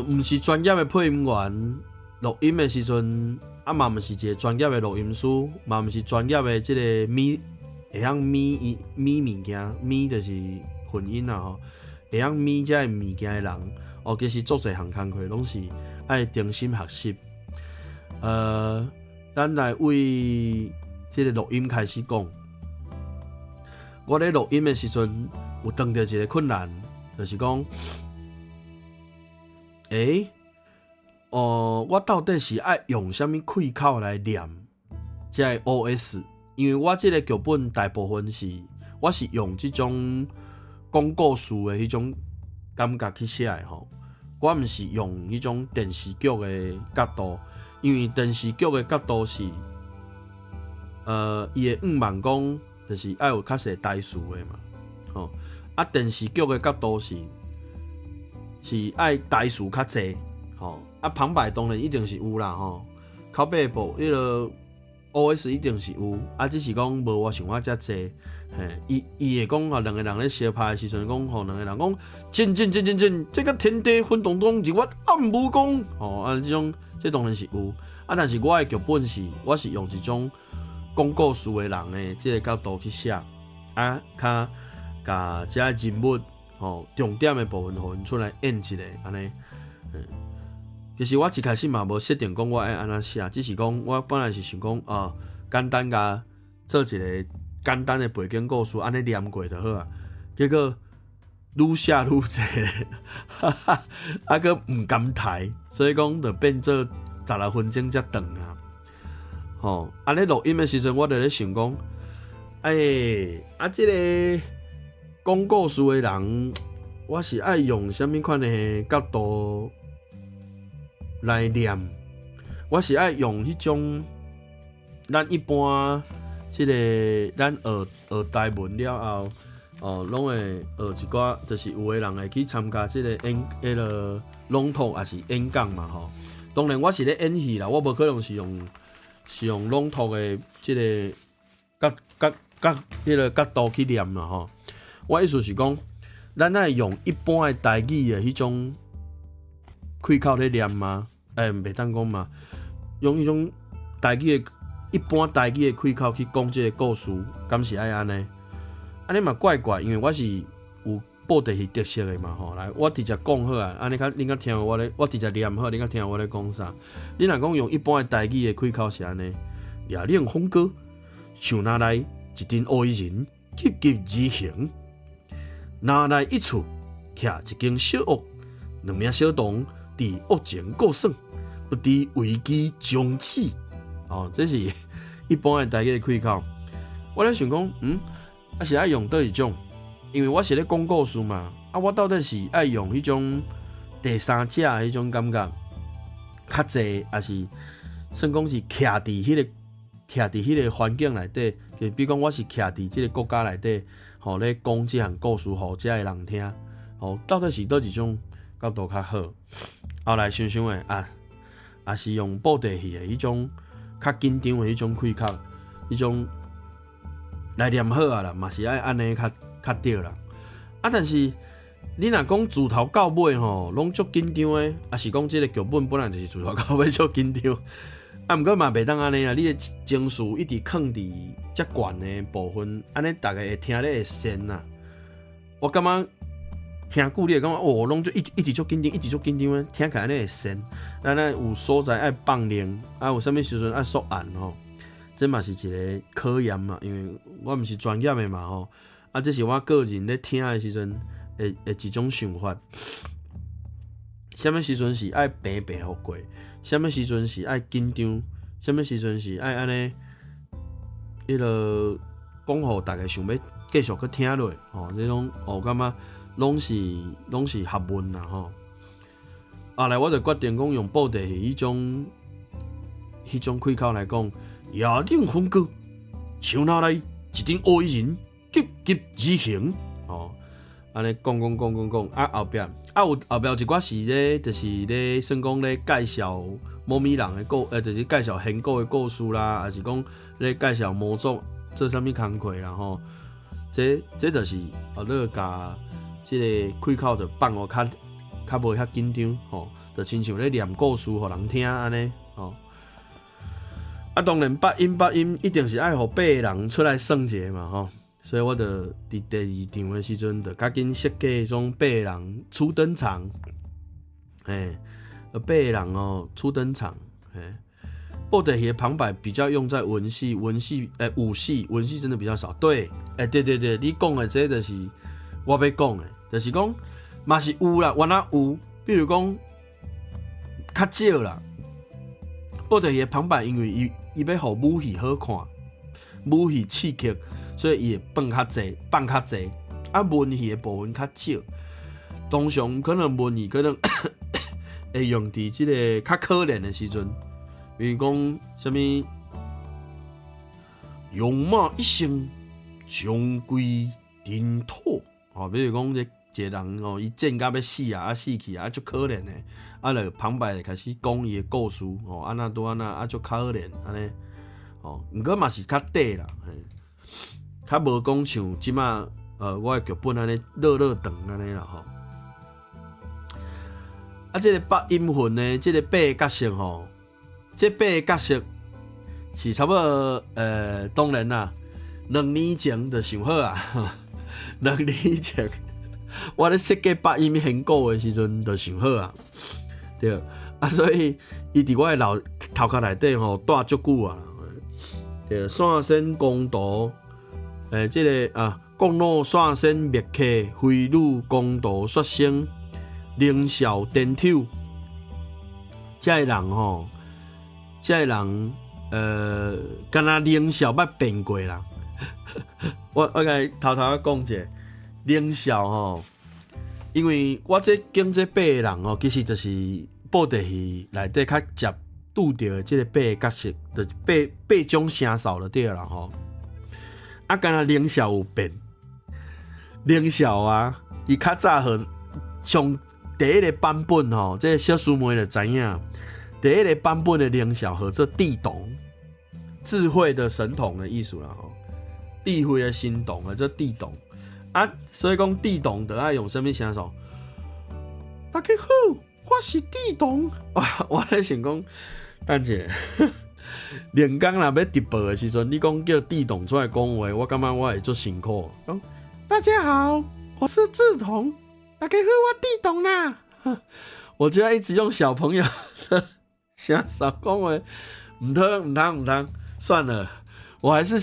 A: 毋是專業的配音員，錄音的時陣，啊嘛毋是一個專業的錄音師，嘛毋是專業的這个咪會曉咪伊咪物件，咪就是混音啊吼，會曉咪這个物件的人，哦，其實做濟項工課攏是愛重新學習。咱來為這个錄音開始講，我咧錄音的時陣有碰著一個困難，就是講，欸，哦，我到底是愛用啥物開口來念這个 OS？因為我這个劇本大部分是我是用這種講故事的彼種感覺去寫的吼，我毋是用彼種電視劇的角度，因為電視劇的角度是，伊會向望講，就是愛有較濟台詞的嘛，吼，啊，電視劇的角度是是愛台詞較濟，吼，啊，旁白當然一定是有啦，吼，口白部彼个 OS 一定是有，啊，只是講無我想我遮濟，嘿，伊伊會講吼，兩个人咧相拍的時陣，講吼，兩个人講，進進進進進，這个天地混沌中，日月暗無光，吼，啊，這種這當然是有，啊，但是我的劇本是，我是用一種講故事的人的這个角度去寫，啊，較共這个人物吼重點的部分，予𪜶出來演一下，按呢，其實我一開始嘛無設定講我愛按怎寫，只是講我本來是想講啊，簡單共做一个簡單的背景故事，按呢念過就好啊。結果愈寫愈濟，哈哈，啊閣毋甘台，所以講就變做16分鐘才斷啊。吼，啊咧錄音的時陣，我就咧想講，欸，啊這个講故事的人，我是愛用啥物款的角度來念？我是愛用彼種咱一般這个咱學學台文了後，哦，攏會學一寡，就是有的人會去參加這个演彼个朗讀，抑是演講嘛吼。當然我是咧演戲啦，我無可能是用朗讀的這个角角角彼个角度去念啦吼。我意思是講，咱愛用一般的台語的彼種開口咧念嗎？欸，袂當講嘛，用彼種台語的一般台語的開口去講這个故事，敢是愛按呢？按呢嘛怪怪，因為我是有布袋戲特色的嘛吼。來，我直接講好啊，按呢較恁較聽我咧，我直接念好，恁較聽我咧講啥。你若講用一般的台語的開口是按呢，掠冷風哥想哪來一陣烏衣人急急而行，拿來一處徛一間小屋，兩名小童佇屋前過耍，不知危機將至。哦，這是一般的台語的開口。我咧想講，啊是愛用佗一種？因為我是咧講故事嘛，啊，我到底是愛用彼種第三者的彼種感覺較濟，抑是算講是徛佇彼個環境內底，就比如講我是徛佇這個國家內底，吼咧講這項故事予遮的人聽，吼，到底是佗一種角度較好？後來想想的啊，也是用布袋戲的彼種較緊張的彼種開口，彼種來念好啊啦，嘛是愛按呢較較對啦。啊，但是你若講自頭到尾吼，攏足緊張的，抑是講這個劇本本來就是自頭到尾足緊張。啊，毋過嘛袂當按呢啊！你的情緒一直囥佇遮懸的部分，按呢逐家會聽咧會仙啊。我感覺聽久你會感覺哦，攏足一一直足緊張，一直足緊張的，聽起來按呢會仙。咱咧有所在愛放冷，啊有啥物時陣愛縮按吼，這嘛是一個考驗嘛，因為我毋是專業的嘛吼。啊，這是我個人咧聽的時陣的的一種想法。啥物時陣是愛平平予過？啥物時陣是愛緊張？啥物時陣是愛按呢？彼個講予逐家想欲繼續閣聽落吼，這種我感覺攏是學問啦吼。後來我就決定講用布袋戲彼種開口來講，夜頂風歌，牆內一陣烏衣人急急而行，吼，按呢講講講講講，啊後壁啊有後壁有一寡是咧，就是咧算講咧介紹某物人的故，就是介紹仙姑的故事啦，抑是講咧介紹魔族做啥物工課啦吼。這就是哦，你共這個開口就放予較較無遐緊張吼，就親像咧念故事予人聽按呢吼。啊，當然八音八音一定是愛予八個人出來算一下嘛吼，所以我就佇第二場的時陣，就較緊設計種八個人初登場，嘿，八個人哦初登場，嘿，布袋戲的旁白比較用在文戲，文戲，武戲，文戲真的比較少。對，對對對，你講的這就是我欲講的，就是講嘛是有啦，原來有，比如講較少啦。布袋戲的旁白，因為伊伊欲予武戲好看，武戲刺激，所以伊會放較濟，放較濟。啊，文戲的部分較少。通常可能文戲可能會用佇這個較可憐的時陣，比如講啥物勇馬一生終歸塵土，吼，比如講這一個人吼，伊戰甲欲死啊，啊死去啊，足可憐的，啊，就旁白就開始講伊的故事，吼，按怎拄按怎，啊足可憐按呢，吼，毋過嘛是較短啦，嘿，較無講像這馬我的劇本按呢落落長按呢啦吼。啊，這個北陰魂呢，這個八個角色吼，這八個角色是差不多當然啦，2年前就想好啊，2年前我咧設計八音仙鼓的時陣就想好啊，對，啊，所以伊佇我的腦頭殼內底吼蹛足久啊，對，散仙公徒，這個啊，國老散仙麥客飛女公徒雪生靈少顛丑，這个人吼，這个人敢若靈少捌變過啦。我共你偷偷仔講一下，靈少吼，因為我這揀這八個人吼，其實就是布袋戲內底較捷拄著的這個八個角色，就是八八種聲數就對啦吼。啊，敢若靈少有變，靈少啊，伊較早號上第一個版本吼，這個小師妹就知影，第一個版本的靈少號做智童，智慧的神童的意思啦吼，智慧的神童啊，做智童啊，所以講智童就愛用啥物聲數？大家好，我是智童。我咧想講，等者，連工若欲直播的時陣，你講叫智童出來講話，我感覺我會足辛苦。講大家好，我是智童。大家好，我智童啦。我就要一直用小朋友的聲數講話，毋通毋通毋通，算了，我還是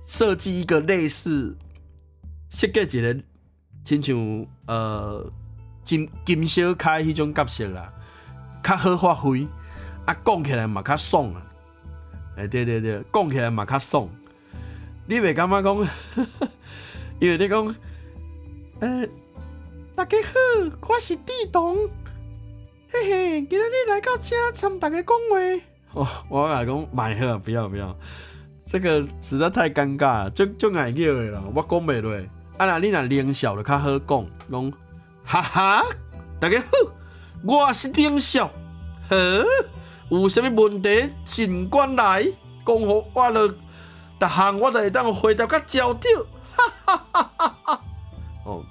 A: 設計一個類似設計一個親像金金小開彼種角色啦，較好發揮，啊講起來嘛較爽啊。欸，對對對，講起來嘛較爽。你袂感覺講，因為你講，大家好，我是志同，嘿嘿，今仔日來到遮參大家講話。哦，我來講，莫好，不要不要，這個實在太尷尬，足足礙叫的啦，我講袂落。啊，若你若冷笑就較好講，講，哈哈，大家好，我是冷笑，好，有啥物問題盡管來講，予我著，逐項我都會當回答較焦點，哈哈哈哈哈。哦，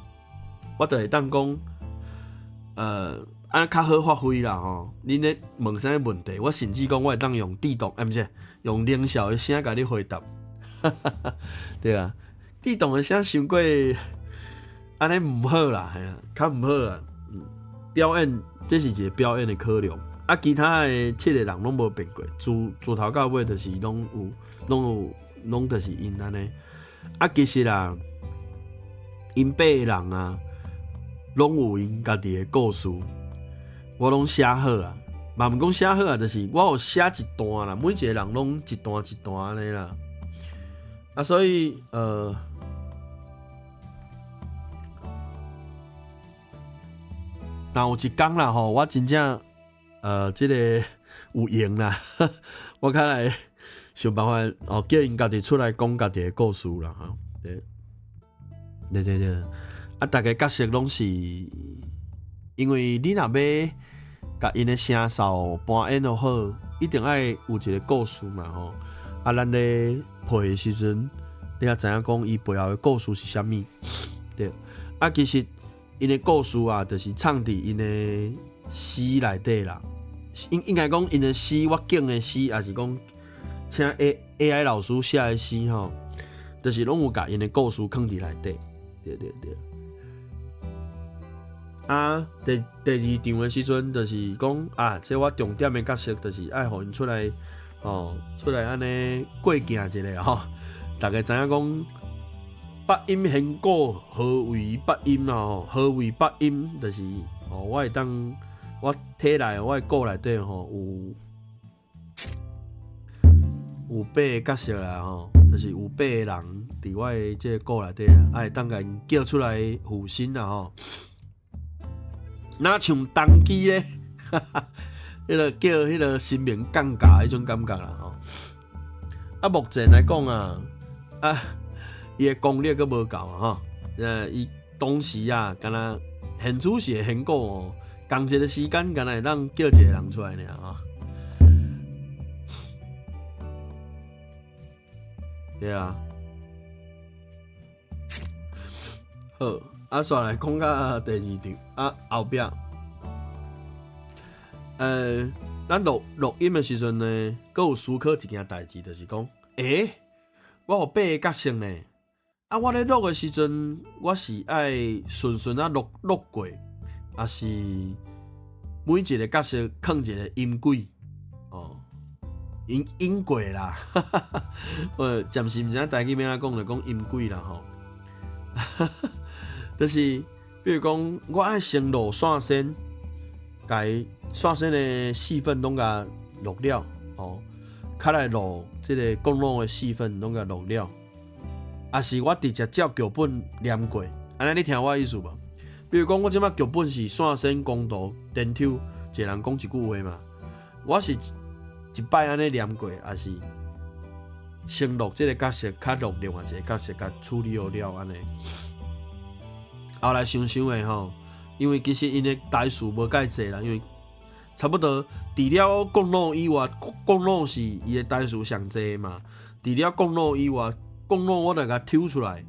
A: 我就會當講，按較好發揮啦吼。恁咧問啥物問題，我甚至講我會當用自動，欸，毋是用冷笑的聲共你回答。對啊，自動的聲傷過按呢毋好啦，嘿啊，較毋好啦。表演這是一個表演的考量。啊，其他的七個人攏無變過，自自頭到尾就是攏有，攏有，攏就是𪜶按呢。啊，其實啦，𪜶八個人啊，攏有𪜶家己的故事，我攏寫好啊，嘛毋講寫好啊，就是我有寫一段啦，每一個人攏一段一段按呢啦。啊，所以若有一工啦吼，我真正這个有閒啦，我較來想辦法哦，叫𪜶家己出來講家己的故事啦吼。對，對對對，啊，逐个角色攏是，因為你若欲共𪜶的聲數扮演予好，一定愛有一個故事嘛吼。啊，咱咧配的時陣，你也知影講伊背後的故事是啥物？對，啊，其實𪜶的故事啊，就是藏佇𪜶的詩內底啦。應應該講，𪜶的詩，我揀的詩，抑是講請 AI 老師寫的詩吼，就是攏有共𪜶的故事囥佇內底。對對對。啊，第第二場的時陣，就是講啊，這我重點的角色，就是愛予𪜶出來，吼，出來按呢過鏡一下吼，逐家知影講八音弦鼓何為八音啊？吼，何為八音？就是哦，我會當我體內我的鼓內底吼有有八个角色啦吼，就是有八個人佇我的這个鼓內底，啊會當共𪜶叫出來附身啦吼。若像童乩咧，彼个叫彼个神明降駕彼種感覺啦吼。啊，目前來講啊，啊，伊的功力閣無夠啊吼。伊當時啊，敢若現主時的弦鼓哦，仝一个時間，敢若會當叫一个人出來爾吼。對啊。好，啊，煞來講到第二場，啊，後壁，咱錄錄音的時陣呢，閣有思考一件代誌，就是講，欸，我有八个角色呢，啊，我咧錄的時陣，我是愛順順仔錄錄過，抑是每一个角色囥一个音軌，哦，音音軌啦，我暫時毋知影台語欲按怎講，就講音軌啦吼。就是，比如講，我愛先錄線聲，共線聲的戲份攏共錄了，哦，較來錄這个公路的戲份攏共錄了，抑是我直接照劇本念過，按呢你聽我的意思無？比如講，我這擺劇本是線聲公道電抽，一个人講一句話嘛，我是一擺按呢念過，抑是先錄這个角色，較錄另外一个角色，共處理好了按呢？後來想想的吼，因為其實𪜶的台詞無介濟啦，因為差不多除了國語以外，國語是伊的台詞上濟嘛。除了國語以外，國語我就共抽出來，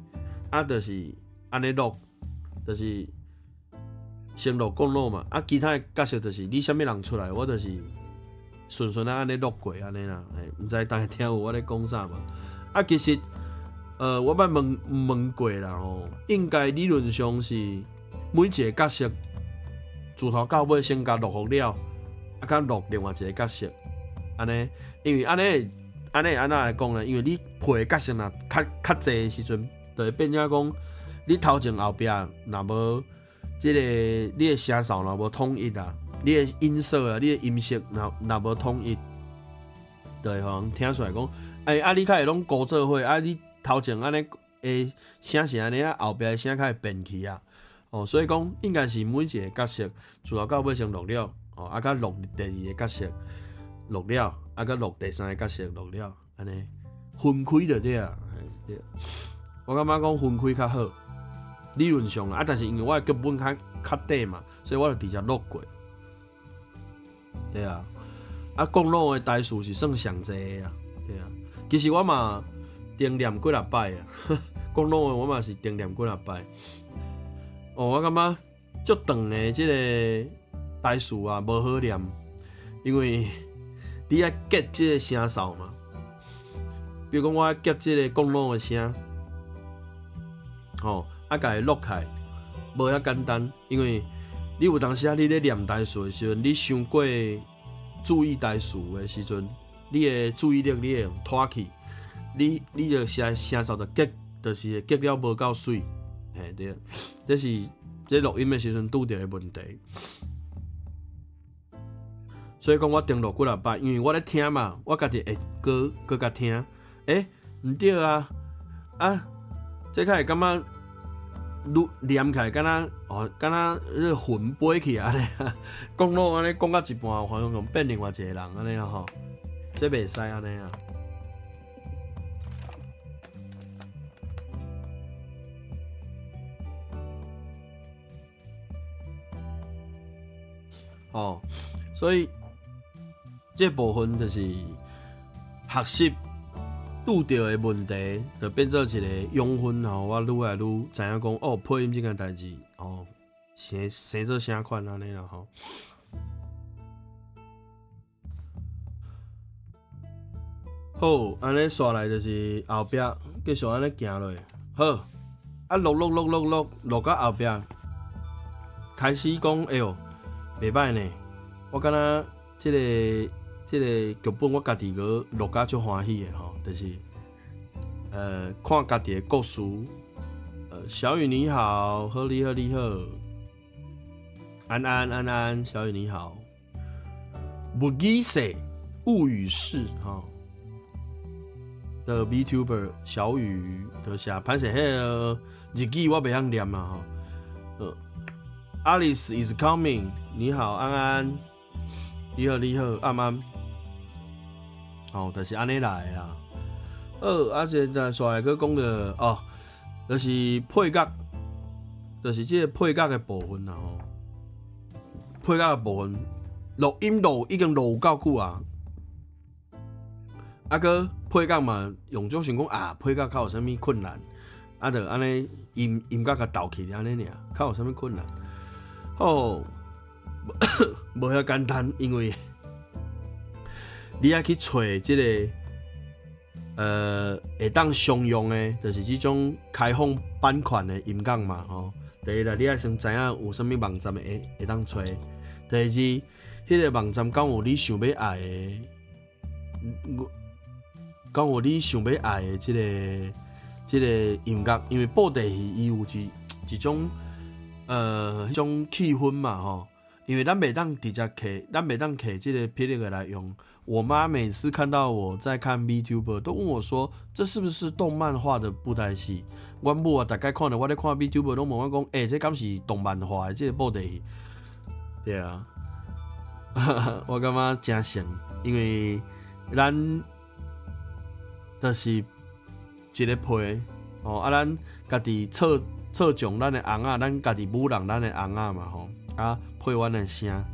A: 啊，就是按呢錄，就是先錄國語嘛。啊，其他的角色就是你啥物人出來，我就是順順仔按呢錄過按呢啦。嘿，毋知大家聽有我咧講啥無？啊，其實。我捌問問過啦吼，應該理論上是每一个角色自頭到尾先共錄好了，啊，較錄另外一个角色，按呢，因為按呢，按呢按怎來講呢？因為你配的角色若較較濟的時陣，就會變成講你頭前後壁若無這个你的聲數若無統一啊，你的音色啊，你的音色若若無統一，就會予人聽出來講，欸，啊你較會攏糊做伙，啊你頭前按呢會聲是按呢，啊後壁的聲較會變去啊。哦，所以講應該是每一个角色自頭到尾先錄了，哦，啊，閣錄第二个角色錄了，啊，閣錄第三个角色錄了，按呢分開就對啊。對。我感覺講分開較好，理論上啊，但是因為我的劇本較較短嘛，所以我就直接錄過。對啊，啊，講攏的台詞是算上濟的啊，對啊。其實我嘛重念幾若擺啊，講攏的我嘛是重念幾若擺。哦，我感覺足長的這个台詞啊，無好念，因為你愛結這个聲數嘛。比如講，我愛結這个講攏的聲，吼，啊，共伊錄起來，無遐簡單，因為你有當時啊，你咧念台詞的時陣，你傷過注意台詞的時陣，你的注意力你會用拖去，你就聲聲數就結，就是會結了無夠媠，嘿對，這是這錄音的時陣拄著的問題。所以講我重錄幾若擺，因為我咧聽嘛，我家己會閣閣共聽，欸，毋對啊，啊，這較會感覺愈念起來敢若哦，敢若彼个魂飛去按呢，講攏按呢講到一半，好像變另外一个人按呢吼，這袂使按呢啊。哦，所以這部分就是學習拄著的問題，就變做一个養分吼。我愈來愈知影講，哦，配音這件代誌，哦，生生做啥款按呢啦吼。好，按呢紲來就是後壁繼續按呢行落去。好，啊錄錄錄錄錄錄到後壁，開始講，哎喲，袂䆀呢，我敢若這个這个劇本我家己閣錄甲足歡喜的吼，就是看家己的故事。小雨你好，好你好你好，安安安安，小雨你好，物語社物語室吼的 VTuber 小雨，多謝。歹勢，彼个日語我袂曉念啊吼。Alice is coming，你好，安安，你好你好，安安，哦，就是按呢來的啦。好，啊，現在煞來閣講著哦，就是配角，就是這個配角的部分啦吼。配角的部分，錄音錄已經錄有夠久啊。啊，閣配角嘛，用足想講啊，配角較有啥物困難？啊，就按呢音音樂共鬥起按呢爾，較有啥物困難？哦，無遐簡單，因為你愛去揣這個會當商用的，就是這種開放版權的音樂嘛，吼。第一啦，你愛先知影有啥物網站會會當揣。第二，彼個網站敢有你想欲愛的，敢有你想欲愛的這个這个音樂，因為布袋戲伊有一一種彼種氣氛嘛，吼。因為咱袂當直接摕，咱袂當摕這个霹靂的來用。我媽每次看到我在看 VTuber，都問我說：“這是不是動漫畫的布袋戲？”阮母啊，逐擺看著我咧看 VTuber，攏問我講：“欸，這敢是動漫畫的這个布袋戲？”對啊，我感覺誠神，因為咱就是一个皮，吼啊，咱家己創創種咱的尪仔，咱家己舞弄咱的尪仔嘛，吼啊配阮的聲，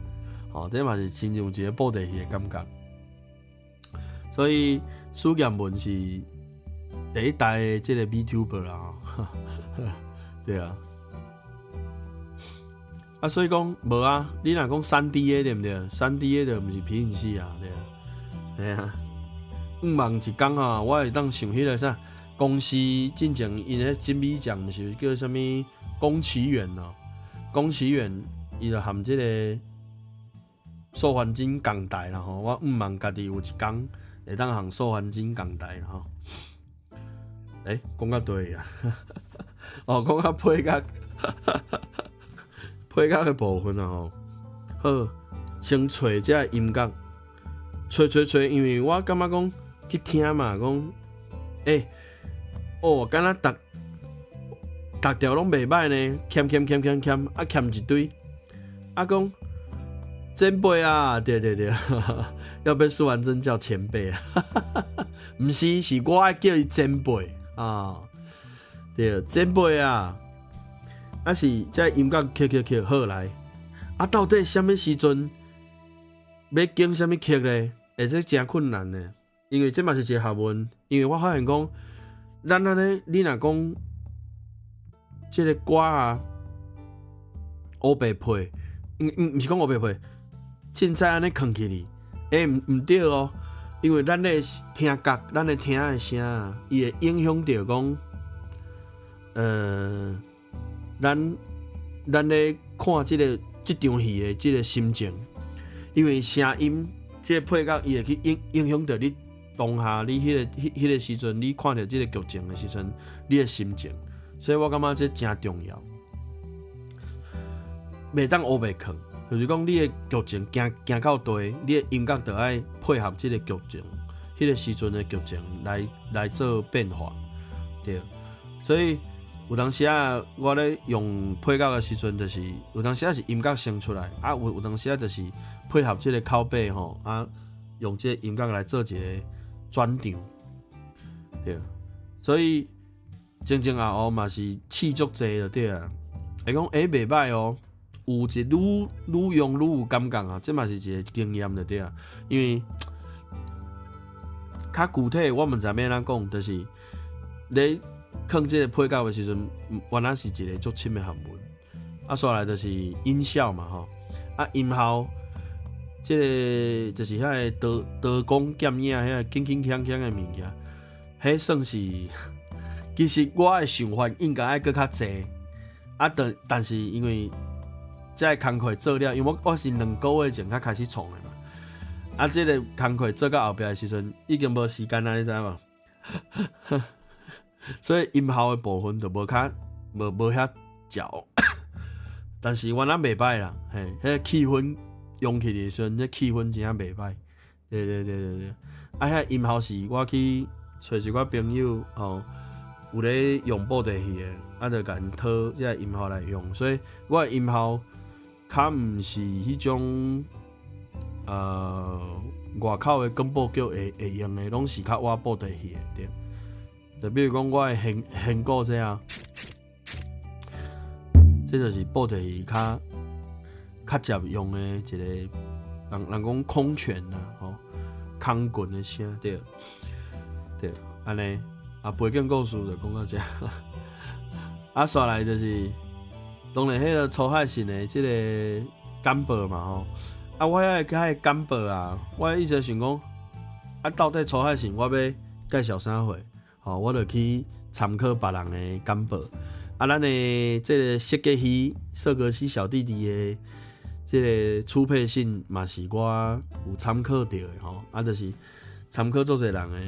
A: 吼，這嘛是親像一个布袋戲的感覺。所以蘇劍文是第一代的這个 VTuber 啦，對啊。啊，所以講無啊，你若講3D 的對毋對？3D 的就毋是皮影戲啊，對啊，嘿啊。向望一工吼，我會當想彼个啥公司進前𪜶咧金馬獎毋是叫啥物宮崎遠哦，宮崎遠伊就含這个素還真仝台啦吼，我向望家己有一工會當和素還真仝台吼。欸，講到佗位啊？哦，講到配角，配角的部分啊吼。好，先揣這个音樂，揣揣揣，因為我感覺講去聽嘛，講，欸，哦，敢若逐逐條攏袂䆀呢，欠欠欠欠欠，啊欠一堆，啊講前輩啊，對對對，要被蘇完真叫前輩啊，毋是，是我愛叫伊前輩啊，對，前輩啊，啊是這音樂曲曲曲好來，啊到底啥物時陣欲揀啥物曲咧？欸，這誠困難呢，因為這嘛是一個學問，因為我發現講，咱按呢，你若講這個歌啊，烏白配，毋是講烏白配，凊彩按呢囥起去，欸，毋對哦，因為咱的聽覺，咱的聽的聲啊，伊會影響著講，咱咧看這場戲的這個心情，因為聲音這個配樂，伊會去影響著你當下你彼個時陣，你看著這個劇情的時陣，你的心情，所以我感覺這誠重要，袂當烏白囥，就是講你的劇情行行到佗，你的音樂就愛配合這個劇情，彼個時陣的劇情來做變化，對，所以有當時啊，我咧用配樂的時陣，就是有當時啊是音樂先出來，啊有當時啊就是配合這個口白吼，啊用這個音樂來做一個轉場，對，所以前前後後嘛是試足濟就對啊，會講欸袂䆀哦，有一愈愈用愈有感覺啊，這嘛是一個經驗就對啊，因為較具體我毋知欲按怎講，就是你囥這個配樂的時陣，原來是一個足深的學問。啊，煞來就是音效嘛吼，啊音效，這個就是遐個刀刀光劍影，遐個鏗鏗鏘鏘的物件，彼算是其實我的想法應該愛閣較濟，啊，但是因為這個工課做了，因為我是2個月前才開始創的嘛，啊，這個工課做到後壁的時陣，已經無時間啦，你知無？所以音效的部分就無較無遐嚼，但是原來袂䆀啦，嘿，彼個氣氛用起的時陣，這氣氛真正袂䆀。對對對對對，啊，遐音效是我去揣一寡朋友吼，有咧用布袋戲的，啊，就共𪜶討這個音效來用，所以我的音效較毋是彼種外口的廣播劇會用的，攏是較倚布袋戲的，對。就比如講，我的弦弦鼓這啊，這就是布袋戲較較捷用的一個人講空拳啊，吼，空拳的聲，對，對，按呢啊，背景故事就講到遮，啊，煞來就是，當然彼個粗海神的這個簡報嘛吼，啊，我遐個簡報啊，我意思想講，啊，到底粗海神我欲介紹啥貨？吼，我就去參考別人的簡報，啊，咱的這個設計師、設計師小弟弟的這個初配信嘛是我有參考著的吼，啊，就是參考足濟人的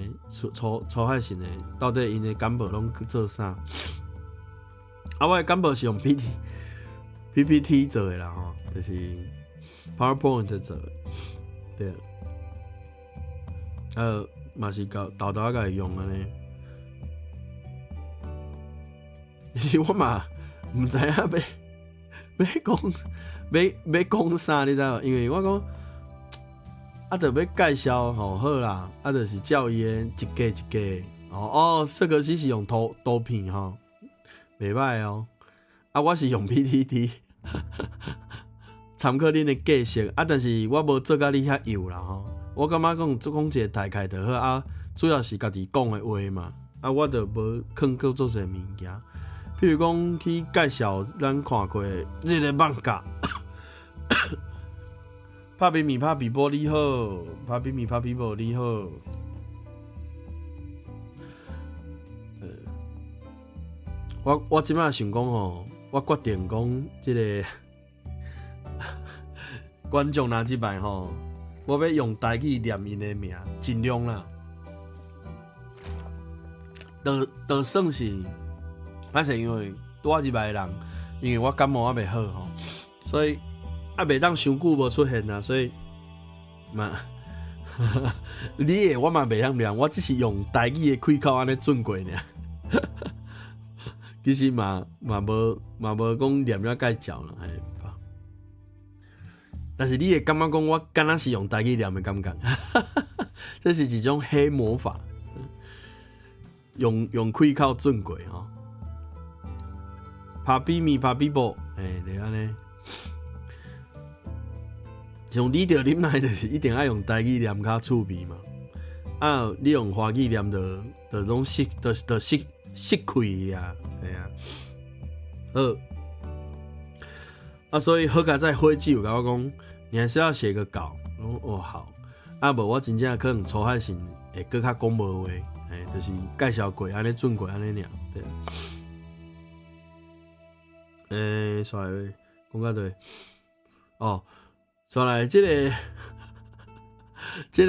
A: 粗粗海神的，到底𪜶的簡報攏做啥？啊，我的簡報是用 PPT 做的啦吼，就是 PowerPoint 做的，對，嘛是𠢕沓沓仔共伊用按呢。其實我嘛毋知影欲講啥，你知無？因為我講啊，著欲介紹吼好啦，啊，就是照伊的一格一格哦哦，設計師是用圖片吼，袂䆀哦。啊，我是用 PPT 參考恁的格式啊，但是我無做甲你遐幼啦吼。我感覺講講一個大概就好啊，主要是家己講的話嘛，啊，我就無囥閣足濟物件。譬如講去介紹咱看過的這個漫畫，拍比米拍比波你好，拍比米拍比波你好。我這擺想講吼，我決定講這個觀眾若這擺吼，我欲用台語念𪜶的名，盡量啦。就算是。歹勢，因為拄仔入來的人，因為我感冒猶未好吼，所以啊袂當傷久無出現啊，所以嘛，你的我嘛袂曉念，我只是用台語的開口按呢轉過爾。其實嘛無講念了蓋嚼啦，嘿。但是你會感覺講我敢若是用台語念的感覺，這是一種黑魔法，用開口轉過吼。拍比咪拍比波，欸，就按呢。像你著啉奶，就是一定愛用台語念較趣味嘛。啊，你用華語念就攏失，就失氣啊，嘿啊。好，啊，所以好佳哉伙計有共我講，你還是要寫個稿。我講哦好，啊無我真正可能粗漢時會閣較講無話，嘿，就是介紹過按呢轉過按呢爾，對。欸，煞來講到佗？哦。煞來這個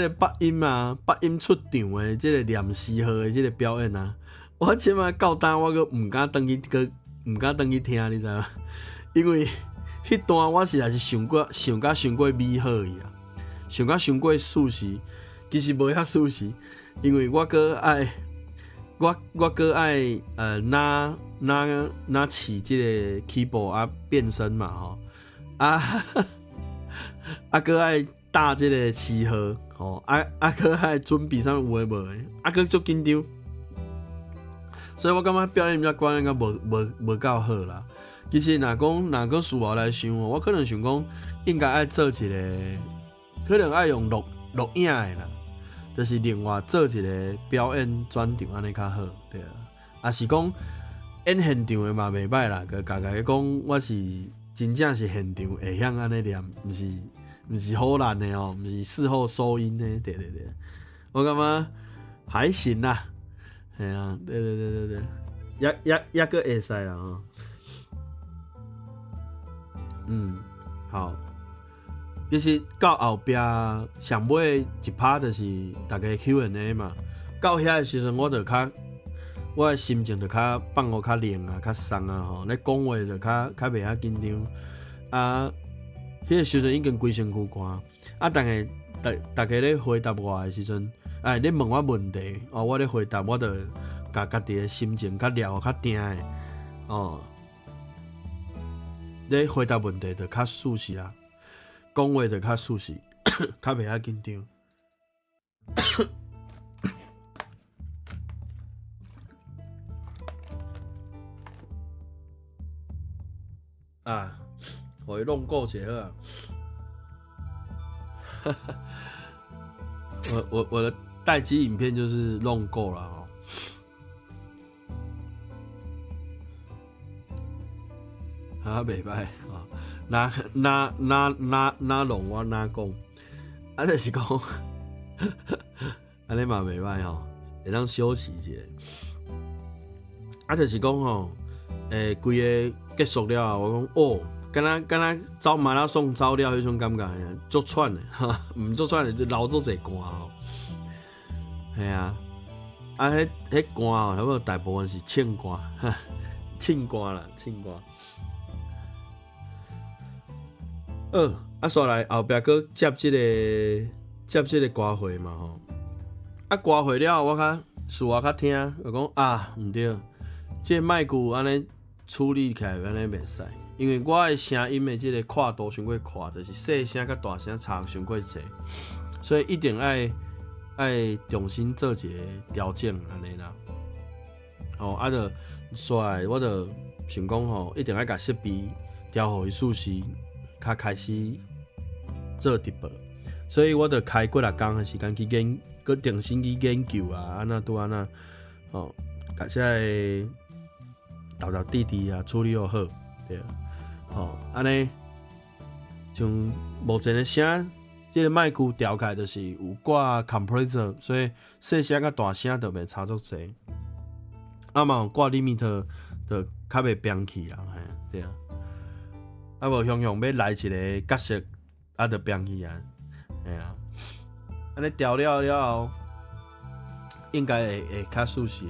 A: 北音啊，北音出場的這個念詩號的這個表演啊，我這擺到今我閣毋敢轉去，閣毋敢轉去聽，你知無？因為彼段我實在是想過，想甲傷過美好去啊，想甲傷過舒適，其實無遐舒適，因為我閣愛，我閣愛拿起這個 keyboard 啊變聲嘛吼，啊。啊，閣愛打這個詞號，吼，啊啊，閣愛準備啥物有的無的，啊，閣足緊張，所以我感覺表演遮關應該無夠好啦。其實若講事後來想，我可能想講應該愛做一個，可能愛用錄影的啦，就是另外做一個表演專場按呢較好，對啊。啊是講演現場的嘛袂䆀啦，閣共家己講我是真正是現場會曉按呢念，毋是唬爛的哦，毋是事後收音的，對對對，我感覺還行啦，嘿啊，對對對對對，抑閣會使啦吼。嗯，好。其實到後壁上尾一趴就是大家 Q&A 嘛，到遐的時陣我就較，我的心情就較放予較冷啊，較鬆啊吼，咧講話就較袂遐緊張。啊，彼個時陣已經規身軀汗，啊，但係逐家咧回答我的時陣，哎，咧問我問題，哦，我咧回答，我就共家己的心情較撩較定的，哦，咧回答問題就較舒適啊。講話就較舒適，較袂遐緊張。啊，予伊弄過一下好啊。我的待機影片就是弄過了哦。啊，袂䆀啊！哪哪哪哪哪弄我哪講，啊，就是講，按呢嘛袂䆀吼，會當休息一下。啊，就是講吼，欸，規个結束了後，我講哦，敢若走馬拉松走了彼種感覺，足喘的，哈，毋足喘的，就流足濟汗吼。嘿啊，啊，彼汗吼，差不多大部分是凊汗，凊汗啦，凊汗。啊，煞來後壁閣接這個歌會嘛吼。啊，歌會了後，我較事後較聽，就講啊，毋對，這個麥克按呢處理起來按呢袂使，因為我的聲音的這個闊度傷過闊，就是細聲佮大聲差傷過濟，所以一定愛重新做一個調整按呢啦。哦，啊，就煞來我就想講吼，一定愛共設備調予伊舒適。較開始做直播，所以我就開幾若工的時間去研，閣重新去研究啊，按怎拄按怎，吼，共這个沓沓滴滴啊處理好，對啊，吼，按呢，像目前的聲，這个麥克調起來就是有掛 compressor，所以細聲佮大聲就袂差足濟，啊嘛有掛 limiter 就較袂變去啊，嘿，對啊。啊無雄雄欲來一个角色，啊，就變去啊，嘿啊，按呢調了了後，應該會較舒適。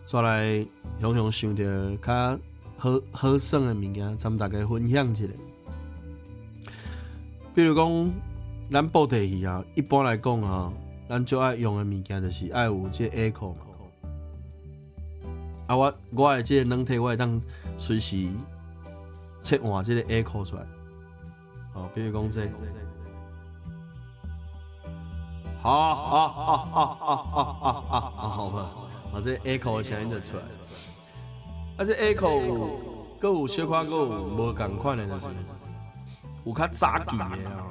A: 煞來雄雄想著較好好耍的物件，參大家分享一下。比如講，咱布袋戲啊，一般來講啊，咱最愛用的物件就是愛有這個 echo 嘛。啊，我的這個軟體，我會當隨時切換這個 echo 出來。哦，比如講這個，好好好好好好好好，好吧，啊，這 echo 的聲音就出來。啊，這 echo 有，閣有小可閣有無仝款的，就是有較早期的啊。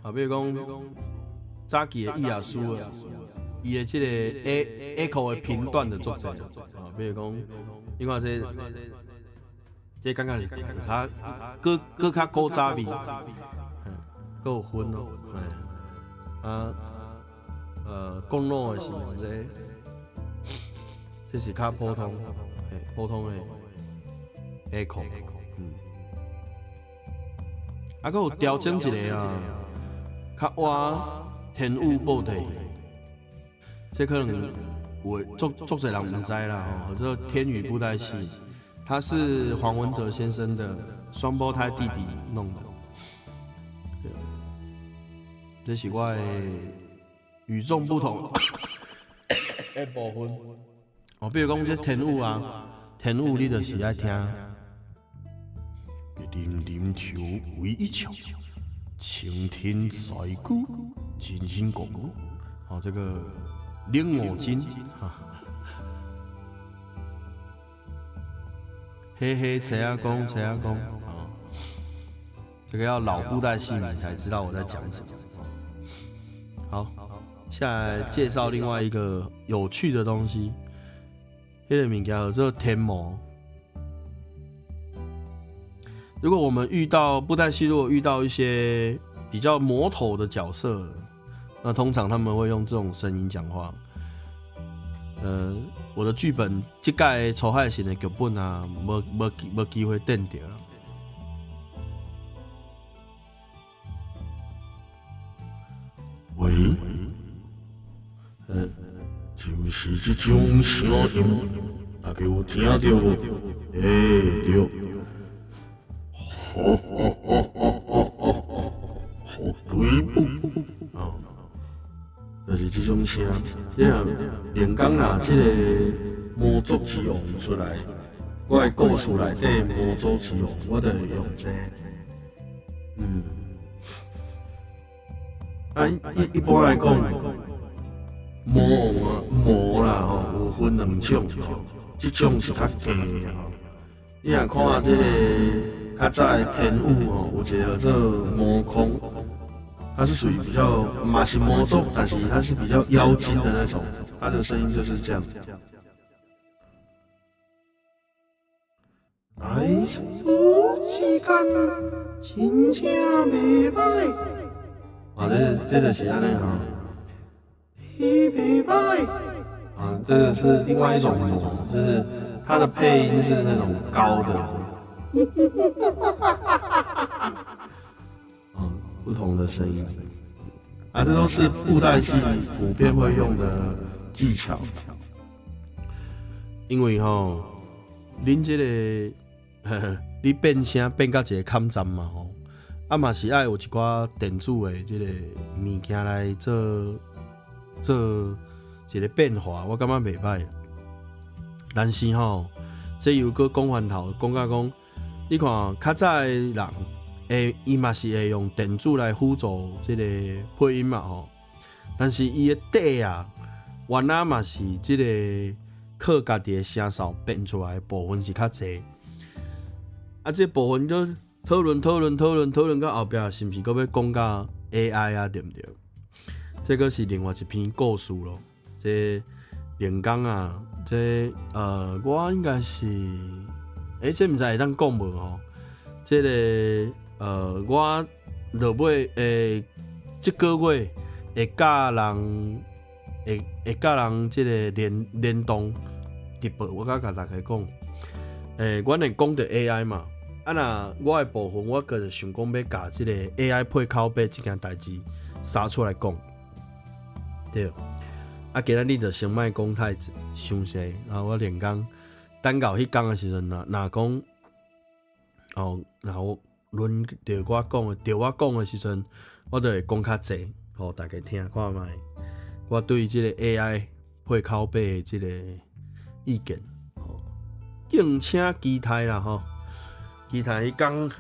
A: 啊，比如講早期的伊亞斯啊，伊的這個 echo 的頻段就足濟。啊，比如講，你看這個，這感覺是較閣閣較古早味，閣有分咯。啊，講腦的是用這個，這是較普通，普通的 echo，嗯。啊，閣有調整一個啊，較倚天宇布袋戲，這可能有足足濟人毋知啦吼，叫做天宇布袋戲，他是黃文擇先生的雙胞胎弟弟弄的。對，這是我的與眾不同的部分。哦，比如講這天宇啊，天宇你就是愛聽。林林頭為一笑，青天在久，人人共。哦，這個冷五金，哈，嘿嘿，車仔公，車仔公，哦，這個要老布袋戲迷才知道我在講什麼。好，下來介紹另外一個有趣的東西，這個物件叫做天魔。如果我們遇到布袋戲，如果遇到一些比較魔頭的角色，那通常他們會用這種聲音講話。我的劇本這屆出海神的劇本啊，無機會變掉。喂，就是這種聲音，大家有聽到無？欸，對。吼吼吼吼吼吼！好對不？哦，就是這種聲。這樣連講啊，這個魔族之王出來，我的故事內底魔族之王，我就會用這個。嗯。啊，一般來講，魔王啊，魔啦吼，有分兩種吼，這種是較低的吼。你若看這個。較早的天宇吼，有一個叫做魔空，它是屬於比較嘛是魔族，但是它是比較妖精的那種，它的聲音就是這樣。來世之間，真正袂歹。啊，這就是按呢吼。伊袂歹。啊，這個是另外一種魔，就是它的配音是那種高的。嗯，不同的聲音，啊，這都是布袋戲普遍會用的技巧。因為吼，恁這個，呵呵，你變聲變到一個坎站嘛吼，啊嘛是愛有一寡電子的這個物件來做做一個變化，我感覺袂歹。但是吼，這又閣講翻頭，講到講。你看，較早的人會，伊嘛是會用電子來輔助這個配音嘛吼。但是伊的底啊，原來嘛是這個靠家己的聲線變出來的部分是較濟。啊，這部分就討論討論討論討論到後壁，是毋是閣欲講到 AI 啊？對毋對？這閣是另外一篇故事咯。這連講啊，這我應該是。欸，這毋知會當講無吼？這個我落尾會這個月會佮人會會佮人這個聯動直播，我閣共大家講。欸，阮會講著 AI 嘛？啊若我的部分，我閣就想講欲共這個 AI 配口白這件代誌殺出來講。對。啊，今仔日就先莫講太濟，傷濟，然後我連講。等到彼工的時陣，若若講，哦，若我輪著我講的，著我講的時陣，我就會講較濟，予大家聽看覓。我對這個 AI 配口白的這個意見，吼，敬請期待啦吼，期待彼工。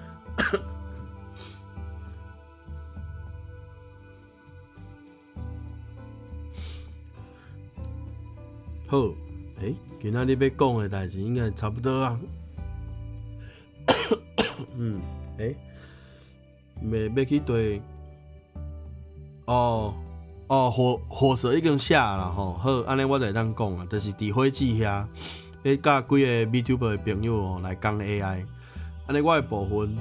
A: 好，欸，今仔日欲講的代誌應該差不多啊。欸，欲去對，哦哦，火蛇已經寫啦吼，好，按呢我就會當講啊，就是佇火姊遐，欲佮幾個 VTuber 的朋友吼來講 AI，按呢我的部分，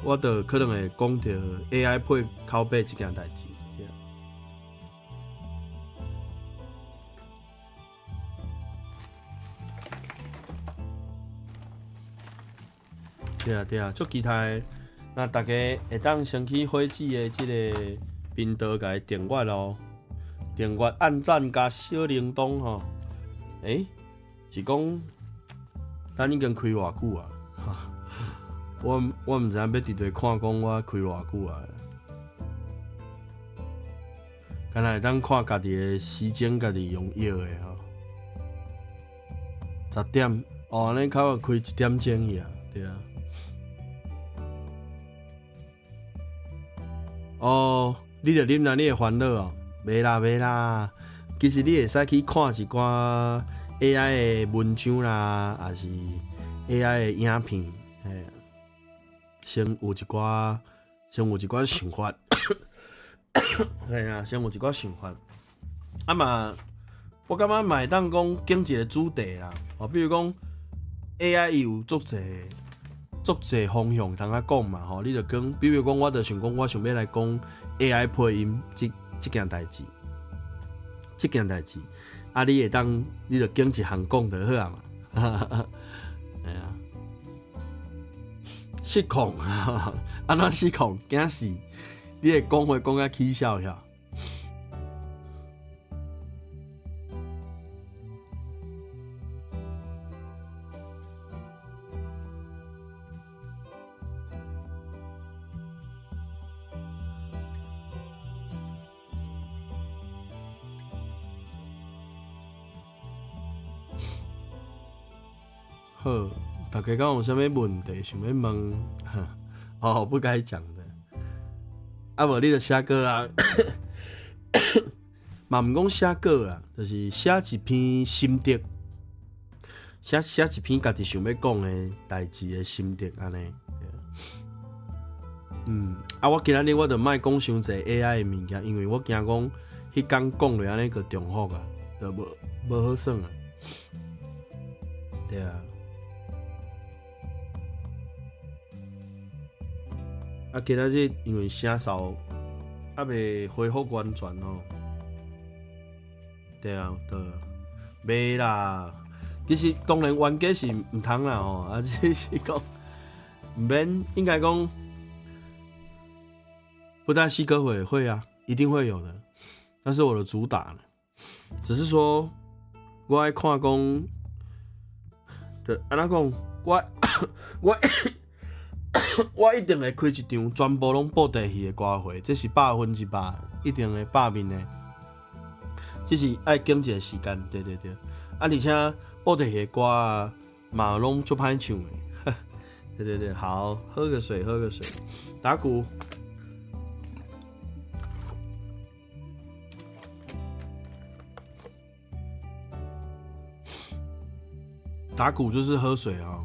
A: 我就可能會講著 AI 配口白這件代誌。對啊對啊，足期待，那大家會當先去火姊的這個頻道共伊訂閱咯，訂閱、按讚加小鈴鐺吼。欸，是講咱已經開偌久啊？我毋知影欲佇佗看講我開偌久啊？敢若會當看家己的時間，家己用約的吼。10點，哦，按呢較開一點鐘去啊，對啊。哦，你著啉啦，你會煩惱哦？袂啦袂啦，其實你會使去看一寡 AI 的文章啦，抑是 AI 的影片，嘿，先有一寡想法，嘿啊，先有一寡想法。啊嘛，我感覺嘛會當講揀一個主題啦，哦，比如講 AI 伊有足濟足濟方向通啊講嘛，吼，你就講，比如講，我就想講，我想欲來講 AI 配音這件代誌，這件代誌，啊，你會當，你就揀一項講就好啊嘛，嘿啊，失控，按怎失控？驚死！你會講話講甲起痟遐。好，大家敢有啥物問題想欲問？哦，不該講的。啊無你就寫歌啊，嘛毋講寫歌啦，就是寫一篇心得，寫一篇家己想欲講的代誌的心得按呢。啊，我今仔日我就莫講傷濟 AI 的物件，因為我驚講彼工講落按呢閣重複啊，就無好耍啊。對啊。啊，今仔日因為聲嗽猶未恢復完全哦。對啊，對，袂啦。其實當然冤家是毋通啦吼，啊，只是講毋免，應該講布袋戲歌會會啊，一定會有的，那是我的主打。只是說我愛看講，就按怎講，我一定會開一場全部攏布袋戲的歌會，這是100%，一定會百面的。只是愛揀一個時間，對對對。啊，而且布袋戲的歌啊，嘛攏足歹唱的。對對對，好，喝個水，喝個水，打鼓。打鼓就是喝水啊！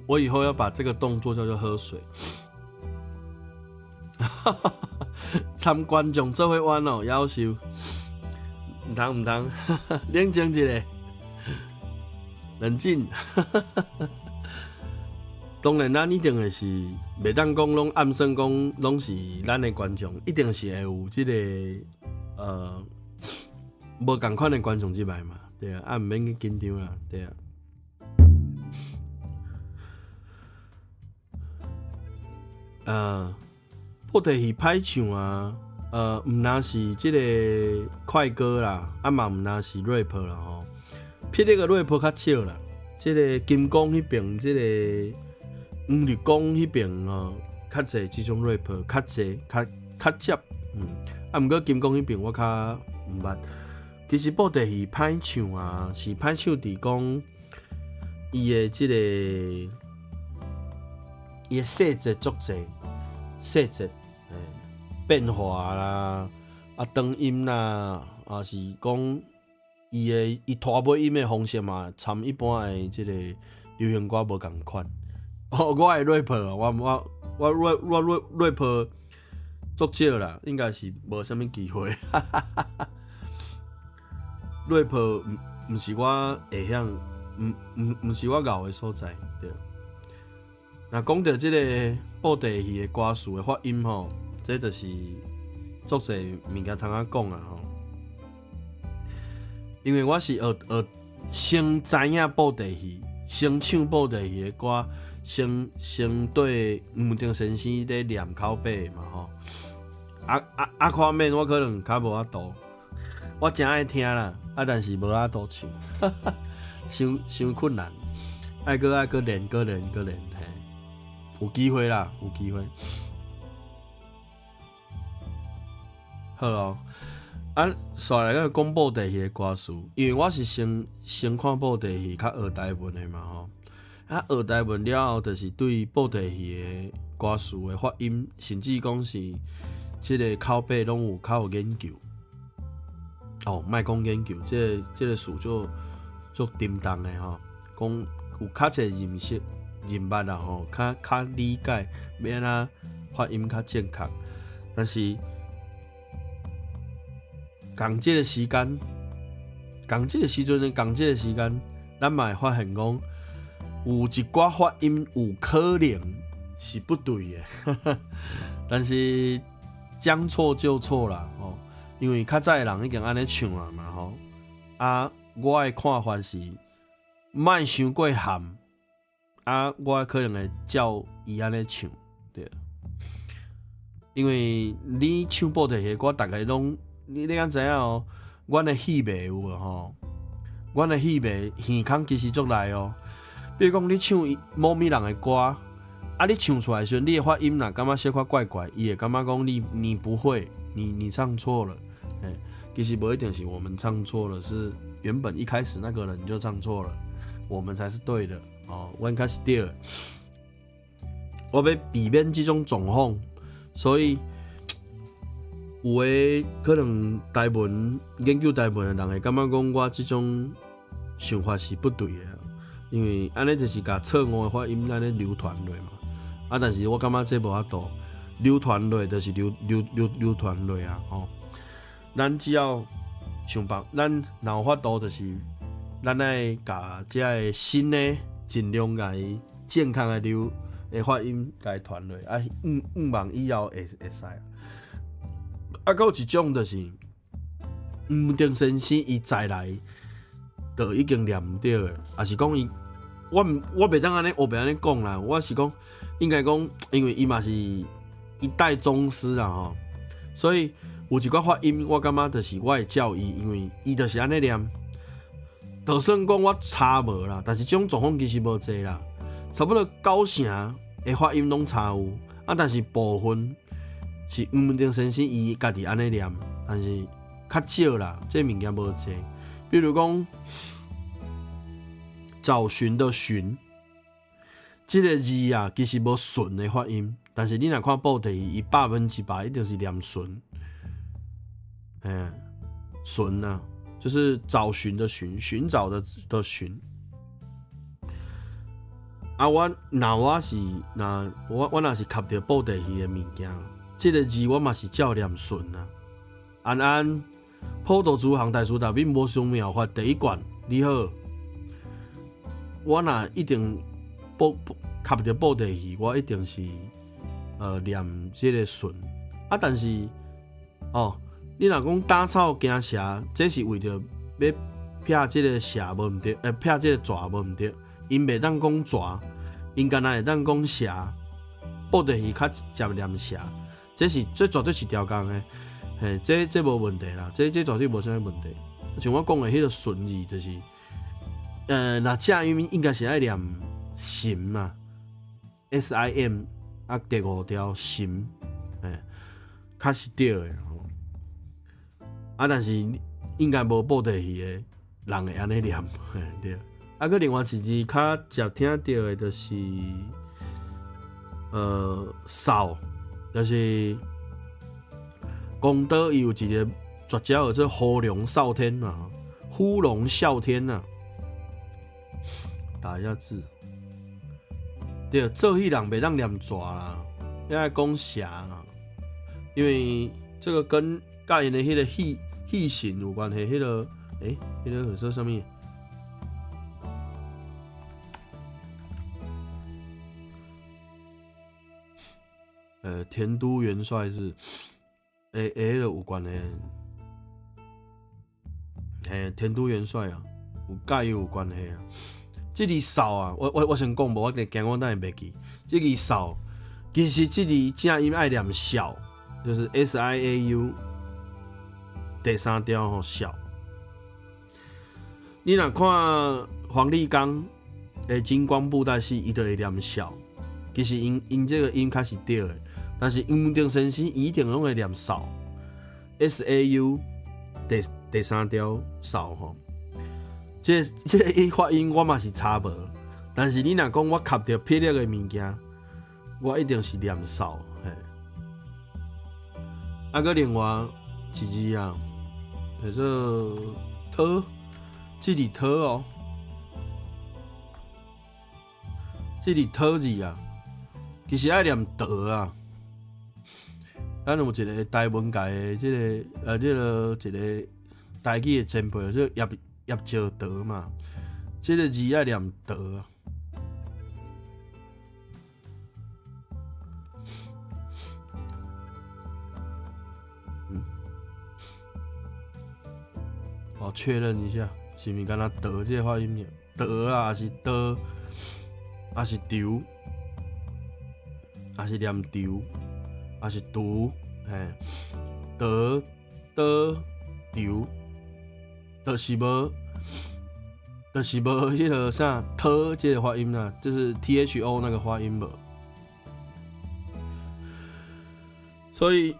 A: 我以後要把這個動作叫做喝水。參觀眾做伙玩哦，夭壽，毋通毋通，冷靜一下，冷靜。當然，咱一定會是袂當講攏暗算講攏是咱的觀眾，一定是會有這個無仝款的觀眾入來嘛，對啊，啊毋免去緊張啦，對啊。布袋戲歹唱啊，毋若是這個快歌啦，啊嘛毋若是 rap 啦吼。霹靂个 rap 較少啦，這個金剛彼邊，這個黃立光彼邊哦，較濟這種 rap，較濟較較接，啊，毋過金剛彼邊我較毋捌。其實布袋戲歹唱啊，是歹唱佇講伊的這個伊的細節足濟，細節，變化啦，啊長音啦，啊是講伊的伊拖尾音的方式嘛，參一般的這個流行歌無仝款。哦，我會 rap，我我我 rap 我 rap rap 足少啦，應該是無啥物機會。rap 毋毋是我會曉，毋毋毋是我𠢕的所在，對。若講著這個布袋戲的歌詞的發音吼，這就是足濟物件通仔講啊吼。因為我是學學先知影布袋戲，先唱布袋戲的歌，先先對黃文定先生咧念口白嘛吼。啊啊啊！看面我可能較無法度，我誠愛聽啦，啊但是無法度唱，傷傷困難，愛閣愛閣練閣練閣練嘿，有機會啦，有機會。好哦，啊，煞來咱講布袋戲的歌詞，因為我是先先看布袋戲，較學台文的嘛吼。啊，學台文了後，就是對布袋戲的歌詞的發音，甚至講是這個口白攏有較有研究。哦，莫講研究，這個這個詞足足沉重的吼，講有較濟認識認捌啦吼，較較理解欲按怎發音較正確，但是仝這個時間，仝這個時陣，仝這個時間，咱嘛會發現講，有一寡發音有可能是不對的，但是將錯就錯啦，吼，因為較早的人已經按呢唱啊嘛，吼，啊，我的看法是，莫傷過譀，啊，我可能會照伊按呢唱，對，因為你唱布袋戲，我逐个攏。你你敢知影哦？阮的戲迷有無吼？阮的戲迷耳孔其實足利哦。比如講，你唱某物人的歌，啊，你唱出來的時陣，你的發音若感覺小可怪怪，伊會感覺講你你不會，你你唱錯了。欸，其實無一定是我們唱錯了，是原本一開始那個人就唱錯了，我們才是對的哦。阮較是對的。我欲避免這種狀況，所以。有的可能台文研究台文的人會感覺講我這種想法是不對的，因為按呢就是共錯誤的發音按呢流傳落嘛。啊，但是我感覺這無法度，流傳落就是流流流流傳落啊吼。咱只要想辦，咱若有法度就是咱愛共這个新的盡量共伊正確的流的發音共伊傳落，啊，毋毋望以後會會使。啊，閣有一種就是黃文定先生伊再來，就已經念毋著的，抑是講伊，我毋我袂當按呢烏白按呢講啦，我是講應該講，因為伊嘛是一代宗師啦吼，所以有一寡發音，我感覺就是我會照伊，因為伊就是按呢念，就算講我差無啦，但是這種狀況其實無濟啦，差不多九成的發音攏差有，啊，但是部分。是黃文定先生伊家己按呢念，但是較少啦，這物件無濟。比如講，找尋的尋，這個字啊，其實無順的發音，但是你若看布袋戲，伊100%一定是念順，嘿，順啊，就是找尋的尋，尋找的的尋。啊，我若我是若我我若是磕著布袋戲的物件。這個字我嘛是照念順啊。安安，普渡諸行大慈大悲無上妙法第一卷，你好。我若一定布磕著布袋戲，我一定是念這個順。啊，但是哦，你若講打草驚蛇，這是為著欲撇這個蛇無毋對，撇這個蛇無毋對，𪜶袂當講蛇，𪜶干焦會當講蛇，布袋戲較直接念蛇。這是這絕對是調工的，嘿，這這無問題啦，這這絕對無啥物問題。像我講的彼個順字，就是，若正音應該是愛念尋嘛，S I M，啊，第五條心，嘿，較是對的吼。啊，但是應該無布袋戲的人會按呢念，嘿對。啊，閣另外一字較常聽著的，就是掃，就是公德伊有一個絕招叫做呼龍嘯天嘛，呼龍嘯天啊，打一下字。對，做戲人袂當念蛇啦，應該講蛇啦，因為這個跟佮𪜶的彼個戲戲神有關係，彼個彼個叫做啥物？田都元帥是，彼個有關係，嘿，田都元帥啊，有佮伊有關係啊。這字掃啊，我先講，無我驚我等下袂記。這字掃，其實這字正音愛念笑，就是 S I A U，第三調吼笑。你若看黃立剛的金光布袋戲，伊就會念笑。其實𪜶𪜶這個音較是對的，但是黃文德先生伊一定攏會念掃，S A U 第三調掃吼。這個音發音我嘛是查無，但是你若講我吸著霹靂的物件，我一定是念掃嘿。啊，閣另外一字啊，叫做討，這字討哦，這字討字啊，其實愛念道啊。咱有一個台文界的這個這個一個台語的前輩，叫葉葉石德嘛，這個字愛念道啊。我確認一下，是毋是敢若道這個發音爾？道啊，還是刀，還是丟，還是念丟，還是毒？嘿，道、刀、丟，就是無彼個啥“特”這個發音啦，就是 T H O 那個發音無。所以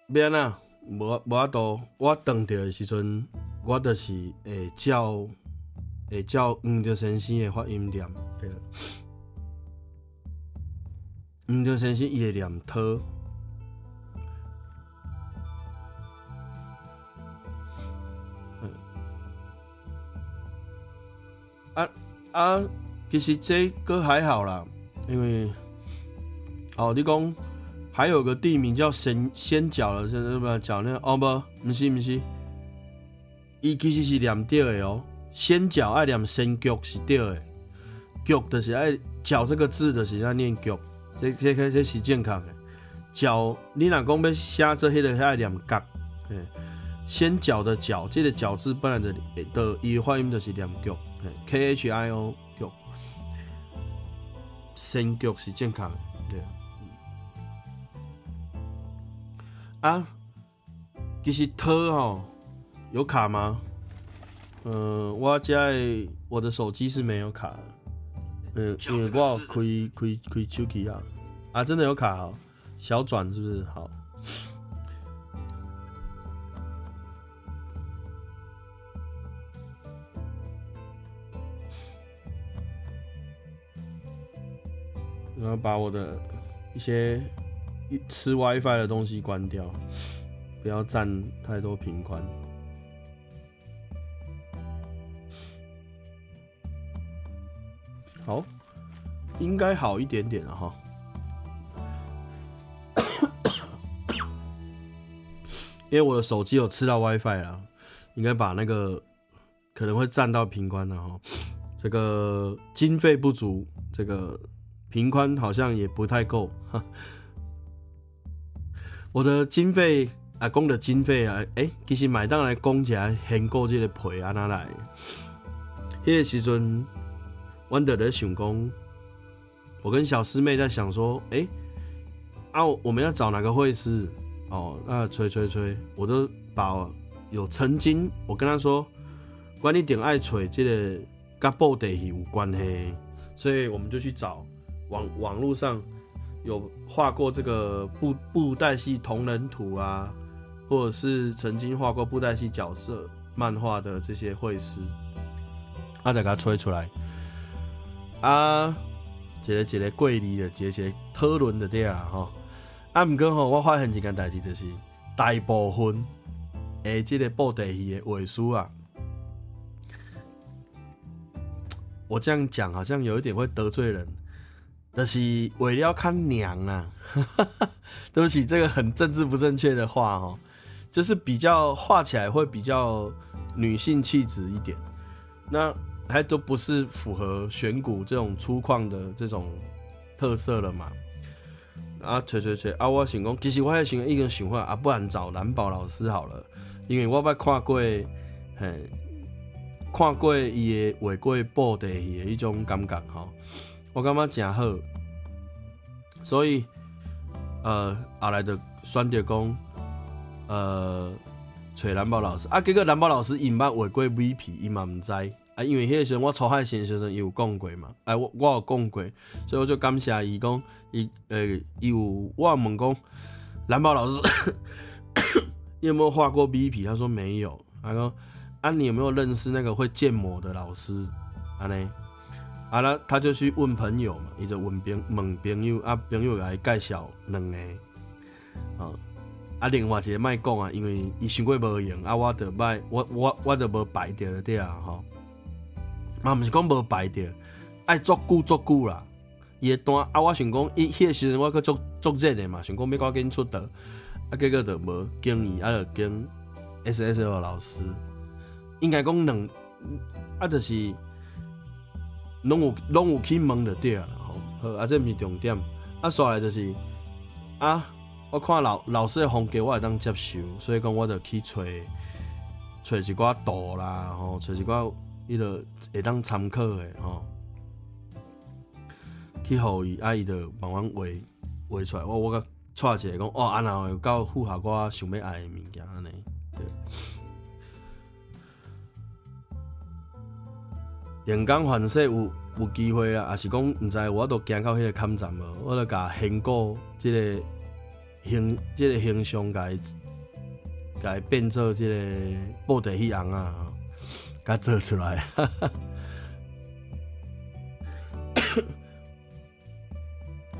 A: 欲按怎？無法度，我當著的時陣，我就是會照黃德先生的發音念。對。黃德先生伊會念討。啊啊，其實這個還好啦，因為哦，你講還有個地名叫仙仙腳的，是不腳那個？哦無，毋是毋是，伊其實是念對的哦。仙腳愛念仙腳是對的，腳就是愛腳這個字就是愛念腳，這是正確的。腳，你若講欲寫做彼個愛念角，嘿，仙腳的腳，這個腳字本來就的伊發音就是念腳，K H I O 腳，仙腳是正確的，對。啊，其實討吼有卡嗎？我這我的手機是沒有卡的，因為我有開手機啊，啊，真的有卡哦，小轉是不是？好。然後把我的一些吃 WiFi 的東西關掉，不要佔太多頻寬。好，應該好一點點了哈。因為我的手機有吃到 WiFi 了，應該把那個可能會佔到頻寬了哈。這個經費不足，這個頻寬好像也不太夠。我的經費啊，講的經費啊，其實買當來講起來，掀過這個皮按怎來？彼個時陣，阮就咧想講，我跟小師妹在想說，啊，我們要找哪個繪師？哦，那吹吹吹，我都把有曾經我跟他說，阮一定愛揣這個佮布袋戲有關係，所以我們就去找網路上有畫過這個布袋戲同人圖啊，或者是曾經畫過布袋戲角色漫畫的這些繪師，啊，就共揣出來，啊，一个一个過濾的，一个一個討論就對啦吼。啊，毋過吼，我發現一件代誌，就是大部分的這個布袋戲的畫師啊，我這樣講好像有一點會得罪人，但是畫了較娘啊，對不起，這個很政治不正確的話吼，就是比較畫起來會比較女性氣質一點，那還都不是符合選古這種粗獷的這種特色了嘛。啊，揣揣揣啊！我想講，其實我彼時陣已經想好啊，不然找藍寶老師好了，因為我捌看過，嘿，看過伊的畫過布袋戲的彼種感覺吼，我感覺誠好，所以後來就選擇講，揣藍寶老師啊，結果藍寶老師伊毋捌畫過米皮，伊嘛毋知啊，因為彼個時陣我初海生時陣伊有講過嘛，哎，我有講過，所以我就感謝伊講，伊有我有問講，藍寶老師，你有沒有畫過米皮？他說沒有。他講啊，你有沒有認識那個會建模的老師？按呢，啊，那他就去問朋友嘛，伊就問朋友，啊，朋友共伊介紹兩個，哦，啊，另外一個莫講啊，因為伊傷過無閒，啊，我就莫，我就無排著就對啊，吼。嘛毋是講無排著，愛足久足久啦。伊的單啊，我想講，伊彼個時陣我閣足足熱的嘛，想講欲趕緊出道，啊，結果就無經伊，啊，就經 SSL 老師，應該講兩，啊，就是攏有去問就對啊，吼，好，啊，這毋是重點，啊，煞來就是啊，我看老師的風格我會當接受，所以講我就去揣揣一寡圖啦，吼，揣一寡彼個會當參考的吼，去予伊，啊，伊就慢慢畫畫出來，我閣掣一下講，哦，按呢有夠符合我想欲愛的物件按呢，對。靈感反射有機會啊，抑是講毋知有法度行到彼個坎站無？我就共玄古這個形象，共伊變做這個布袋戲尪仔，共做出來。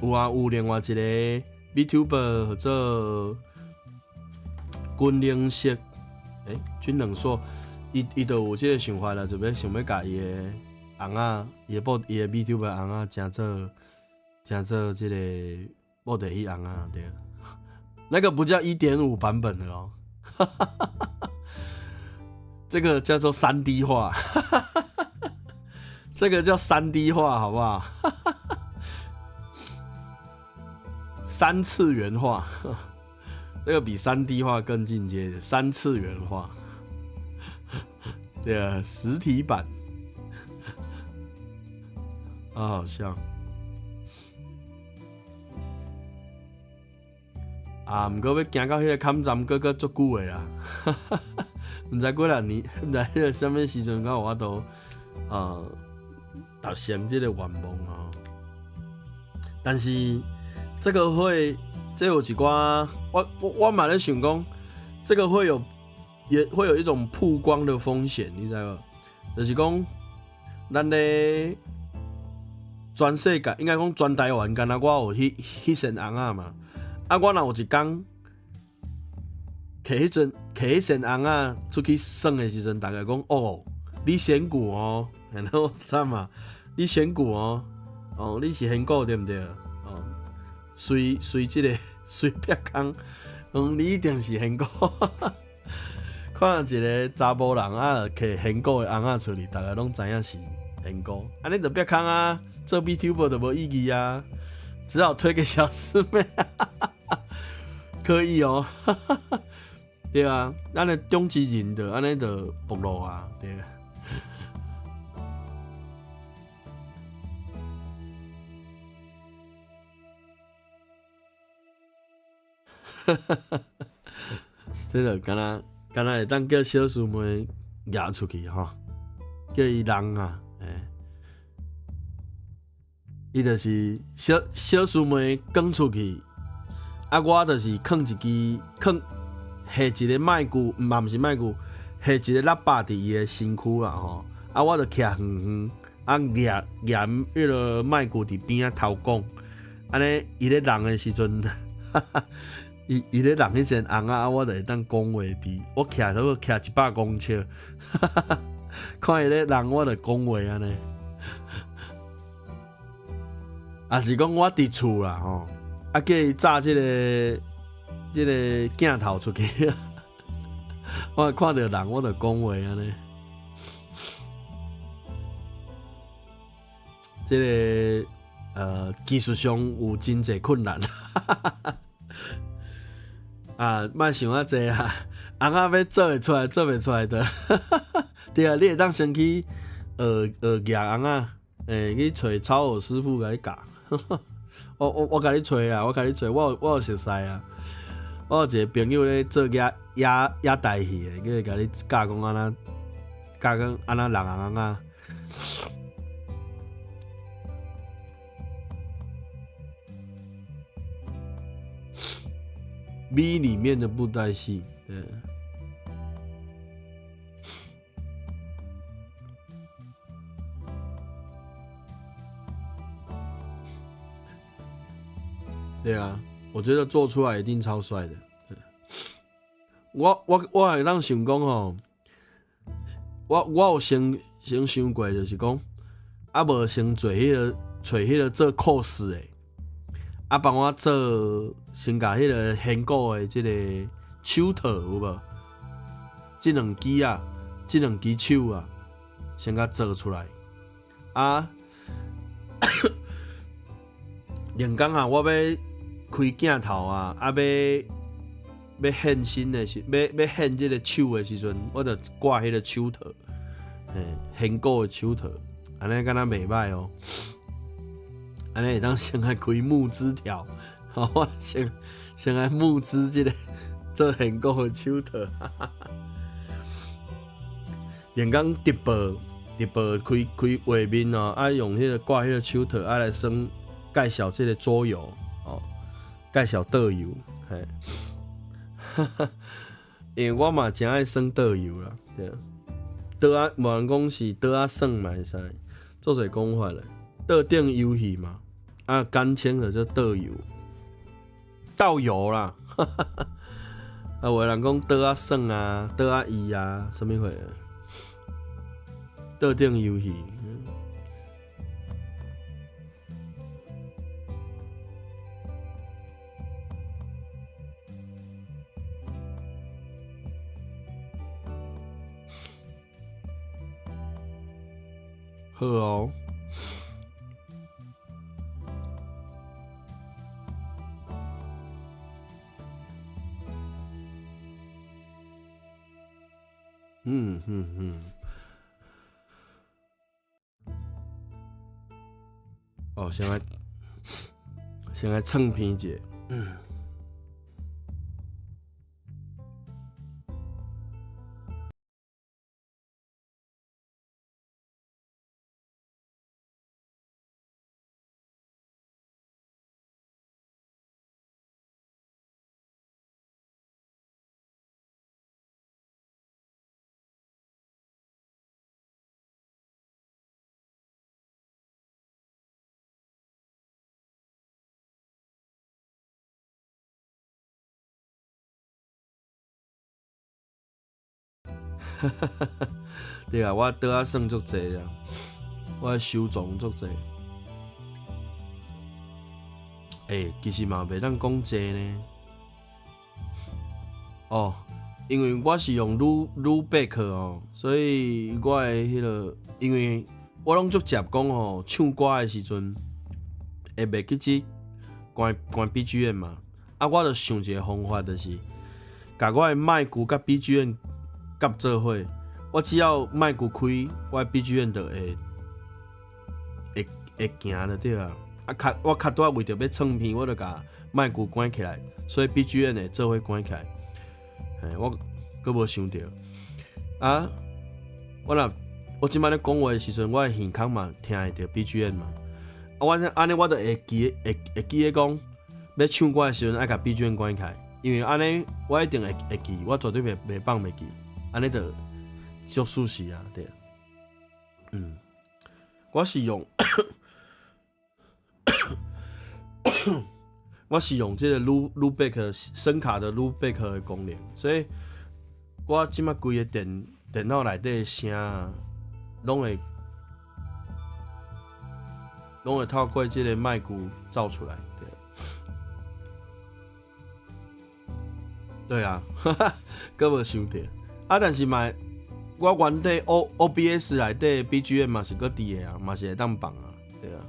A: 有啊，有另外一個 VTuber 叫做軍冷色，軍冷說，伊就有這個想法啦，就欲想欲共伊的尪仔，伊的 VTuber 尪仔，成做這個布袋戲尪仔，對。那個不叫1.5版本的哦，這個叫做3D 化，這個叫3D 化，好不好？三次元化，這個比3D 化更進階，三次元化，對啊，實體版，好好笑。啊，毋過欲行到彼個坎站，閣足久的啦。毋知幾若年，毋知彼個啥物時陣，才有法度達成這個願望哦。但是這個會，這有一寡，我嘛咧想講，這個會有，也會有一種曝光的風險，你知無？就是講，咱咧全世界，應該講全台灣，干焦我有彼身尪仔嘛。啊！我若有一工提彼陣提彼身尪仔出去耍的時陣，逐家講哦，你選古哦，然後慘啊！你選古哦，哦，你是玄古對毋對？哦，隨這個隨壁空，講你一定是玄古。看一個查埔人啊，提玄古的尪仔出來，逐家攏知影是玄古。按呢就壁空啊，做 VTuber 就無意義啊，只好推給小師妹。可以哦，對啊，咱的中之人就按呢就暴露啊，對啊。哈哈哈！這就敢若會當叫小師妹舉出去吼，叫伊弄啊，欸。伊就是小小師妹講出去，啊，我就是囥一支，囥下一个麥具，嘛毋是麥具，下一个喇叭佇伊的身軀啦吼。啊，我就徛遠遠，啊，舉舉彼个麥具佇邊仔頭講，按呢伊咧弄的時陣，伊伊咧弄彼陣尪仔，啊，我就會當講話佇，我徛差不多徛100公尺，看伊咧弄，我就講話按呢。也是講我佇厝啦吼，啊叫伊炸這個鏡頭出去，我看著人我就講話按呢。這個技術上有真濟困難，啊，莫想遐濟啊，尪仔欲做會出來，做袂出來的。對啊，你會當先去學學舉尪仔，去揣草偶師傅共你教。我共你揣啊，我共你揣，我有熟似啊。我有一個朋友咧做野野野台戲的，叫伊共你教講按怎，教講按怎弄尪仔。V 裡面的布袋戲，對。對啊，我覺得做出來一定超帥的。我會當想講吼，我有先先想過，就是講，啊無先做彼個，揣彼個做 cos 的。啊，幫我做，先共彼个現古的這個手套有無？這兩支啊，這兩支手啊，先共做出來。啊，另工啊，我欲開鏡頭啊，啊，欲欲現身的時，欲欲現這個手的時陣，我就掛彼個手套，嘿，現古的手套，按呢敢若袂䆀哦。按呢會當先來開募資條，我先先來募資這個做現古的手套。連講直播直播開開畫面哦，啊用彼個掛彼個手套，啊來耍介紹這個桌遊哦，介紹桌遊，嘿，因為我嘛誠愛耍桌遊啦，對，桌仔無人講是桌仔耍嘛會使，做濟講法咧。桌頂遊戲嘛，啊，簡稱就叫桌遊，桌遊啦。啊，有的人講桌仔耍啊，桌仔伊啊，啥物貨？桌頂遊戲。好哦。嗯嗯嗯。哦，先來唱片一下。嗯。對啊，我桌仔耍足濟啊，我收藏足濟。欸，其實嘛袂當講濟呢。哦，因為我是用 Loopback 哦，所以我的彼個，因為我攏足捷講吼，唱歌的時陣會袂記得關關 BGM 嘛。啊，我就想一個方法，就是共我的麥具佮 BGM 夾做伙，我只要麥具開，我的 BGM 就會會會行就對啊。啊，較我較拄仔為著欲唱片，我就共麥具關起來，所以 BGM 會做伙關起來。嘿，我閣無想著。啊，我若我這擺咧講話的時陣，我的耳孔嘛聽會著 BGM 嘛。啊，我按呢我就會記會會記得講，欲唱歌的時陣愛共 BGM 關起來，因為按呢我一定會會記，我絕對袂袂放袂記，按呢就足舒適啊，對。嗯，我是用我是用這個 Loopback 聲卡的 Loopback 的功能，所以我這擺規个電電腦內底的聲，攏會攏會透過這个麥克走出來，對。對啊，閣無想著啊，但是嘛，我原底 OBS 內底 BGM 嘛是閣佇的啊，嘛是會當放啊，對啊。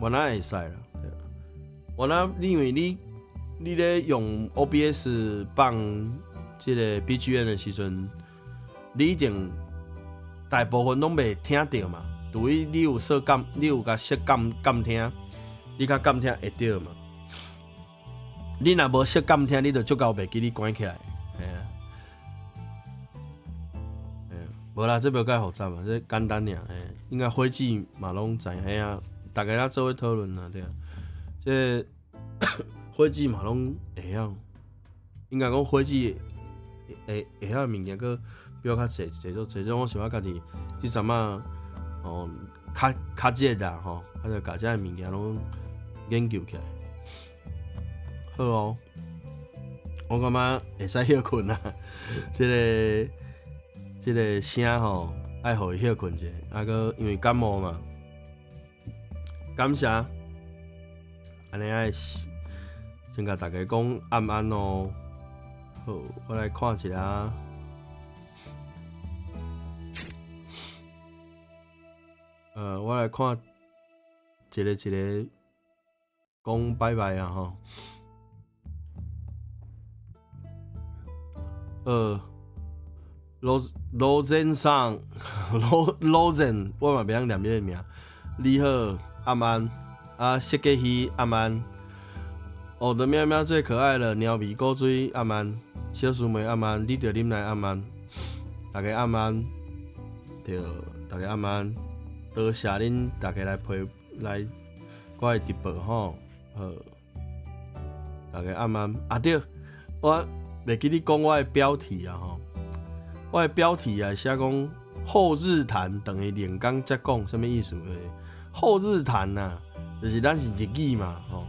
A: 原來會使啦，對啊。原來因為你你咧用 OBS 放這个 BGM 的時陣，你一定大部分攏袂聽著嘛，除非你有設監，你有共設監監聽，你較監聽會著嘛。你若無設監聽，你就足夠袂記你關起來，嘿啊。嘿啊，無啦，這無介複雜嘛，這簡單爾，嘿，應該伙計嘛攏知影，嘿啊，逐家咧做伙討論啊，對啊。這伙計嘛攏會曉，應該講伙計會會曉的物件，閣比我較濟，濟做濟種，我想我家己這陣仔哦，較較熱啦吼，啊就共這个物件攏研究起來。好哦，我感覺會使歇睏啊，這个這个聲吼，愛予伊歇睏者，啊閣因為感冒嘛，感謝，按呢愛先共大家講暗安哦。好，我來看一下，我來看一個一個講拜拜啊吼。羅羅先生，羅羅先，我嘛袂曉念你的名。你好，暗安，啊，設計師暗安。我的喵喵最可愛了，鳥尾古錐暗安，小師妹暗安，你著忍耐暗安，大家暗安，對，大家暗安，多謝恁大家來陪來我的直播吼，好，大家暗安。啊對，我袂記你講我的標題啊吼，我的標題啊寫講後日談等於兩工才講，啥物意思？後日談啊，就是咱是日語嘛吼。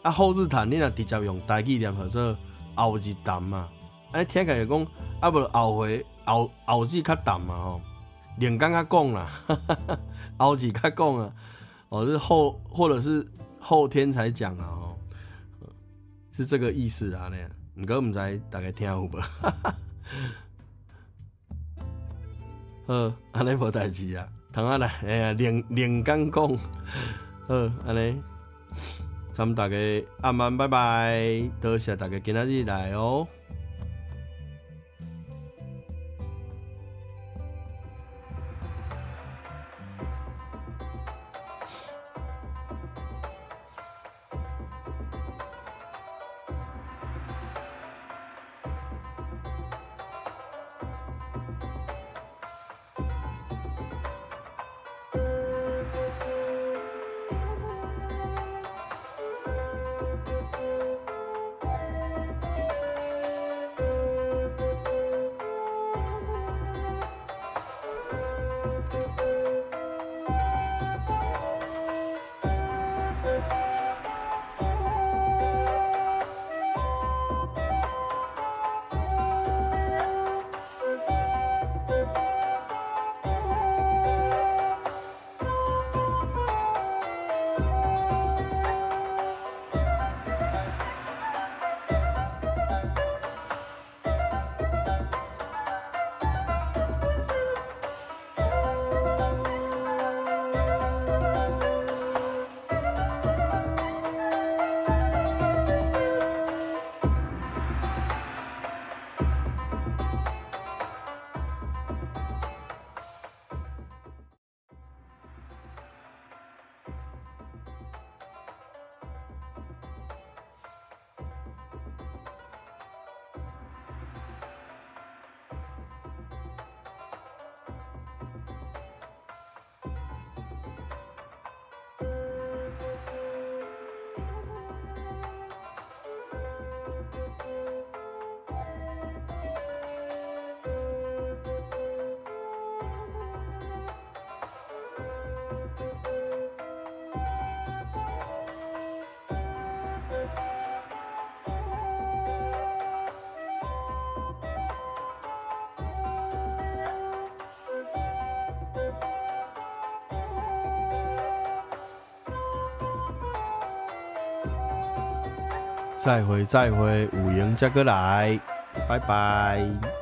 A: 啊，後日談你若直接用台語念，叫做後日談嘛。啊，你聽起來就講啊，無後回後後日較淡嘛吼，兩工較講啦，後日較講啊，哦是後或者是後天才講啊吼，是這個意思啊，呢。毋過毋知大家聽有無？好，按呢無代誌啊，通仔來，哎呀，兩兩工講，好，按呢，參大家暗安，拜拜，多謝大家今仔日來哦。再會再會，有閒才閣來，拜拜。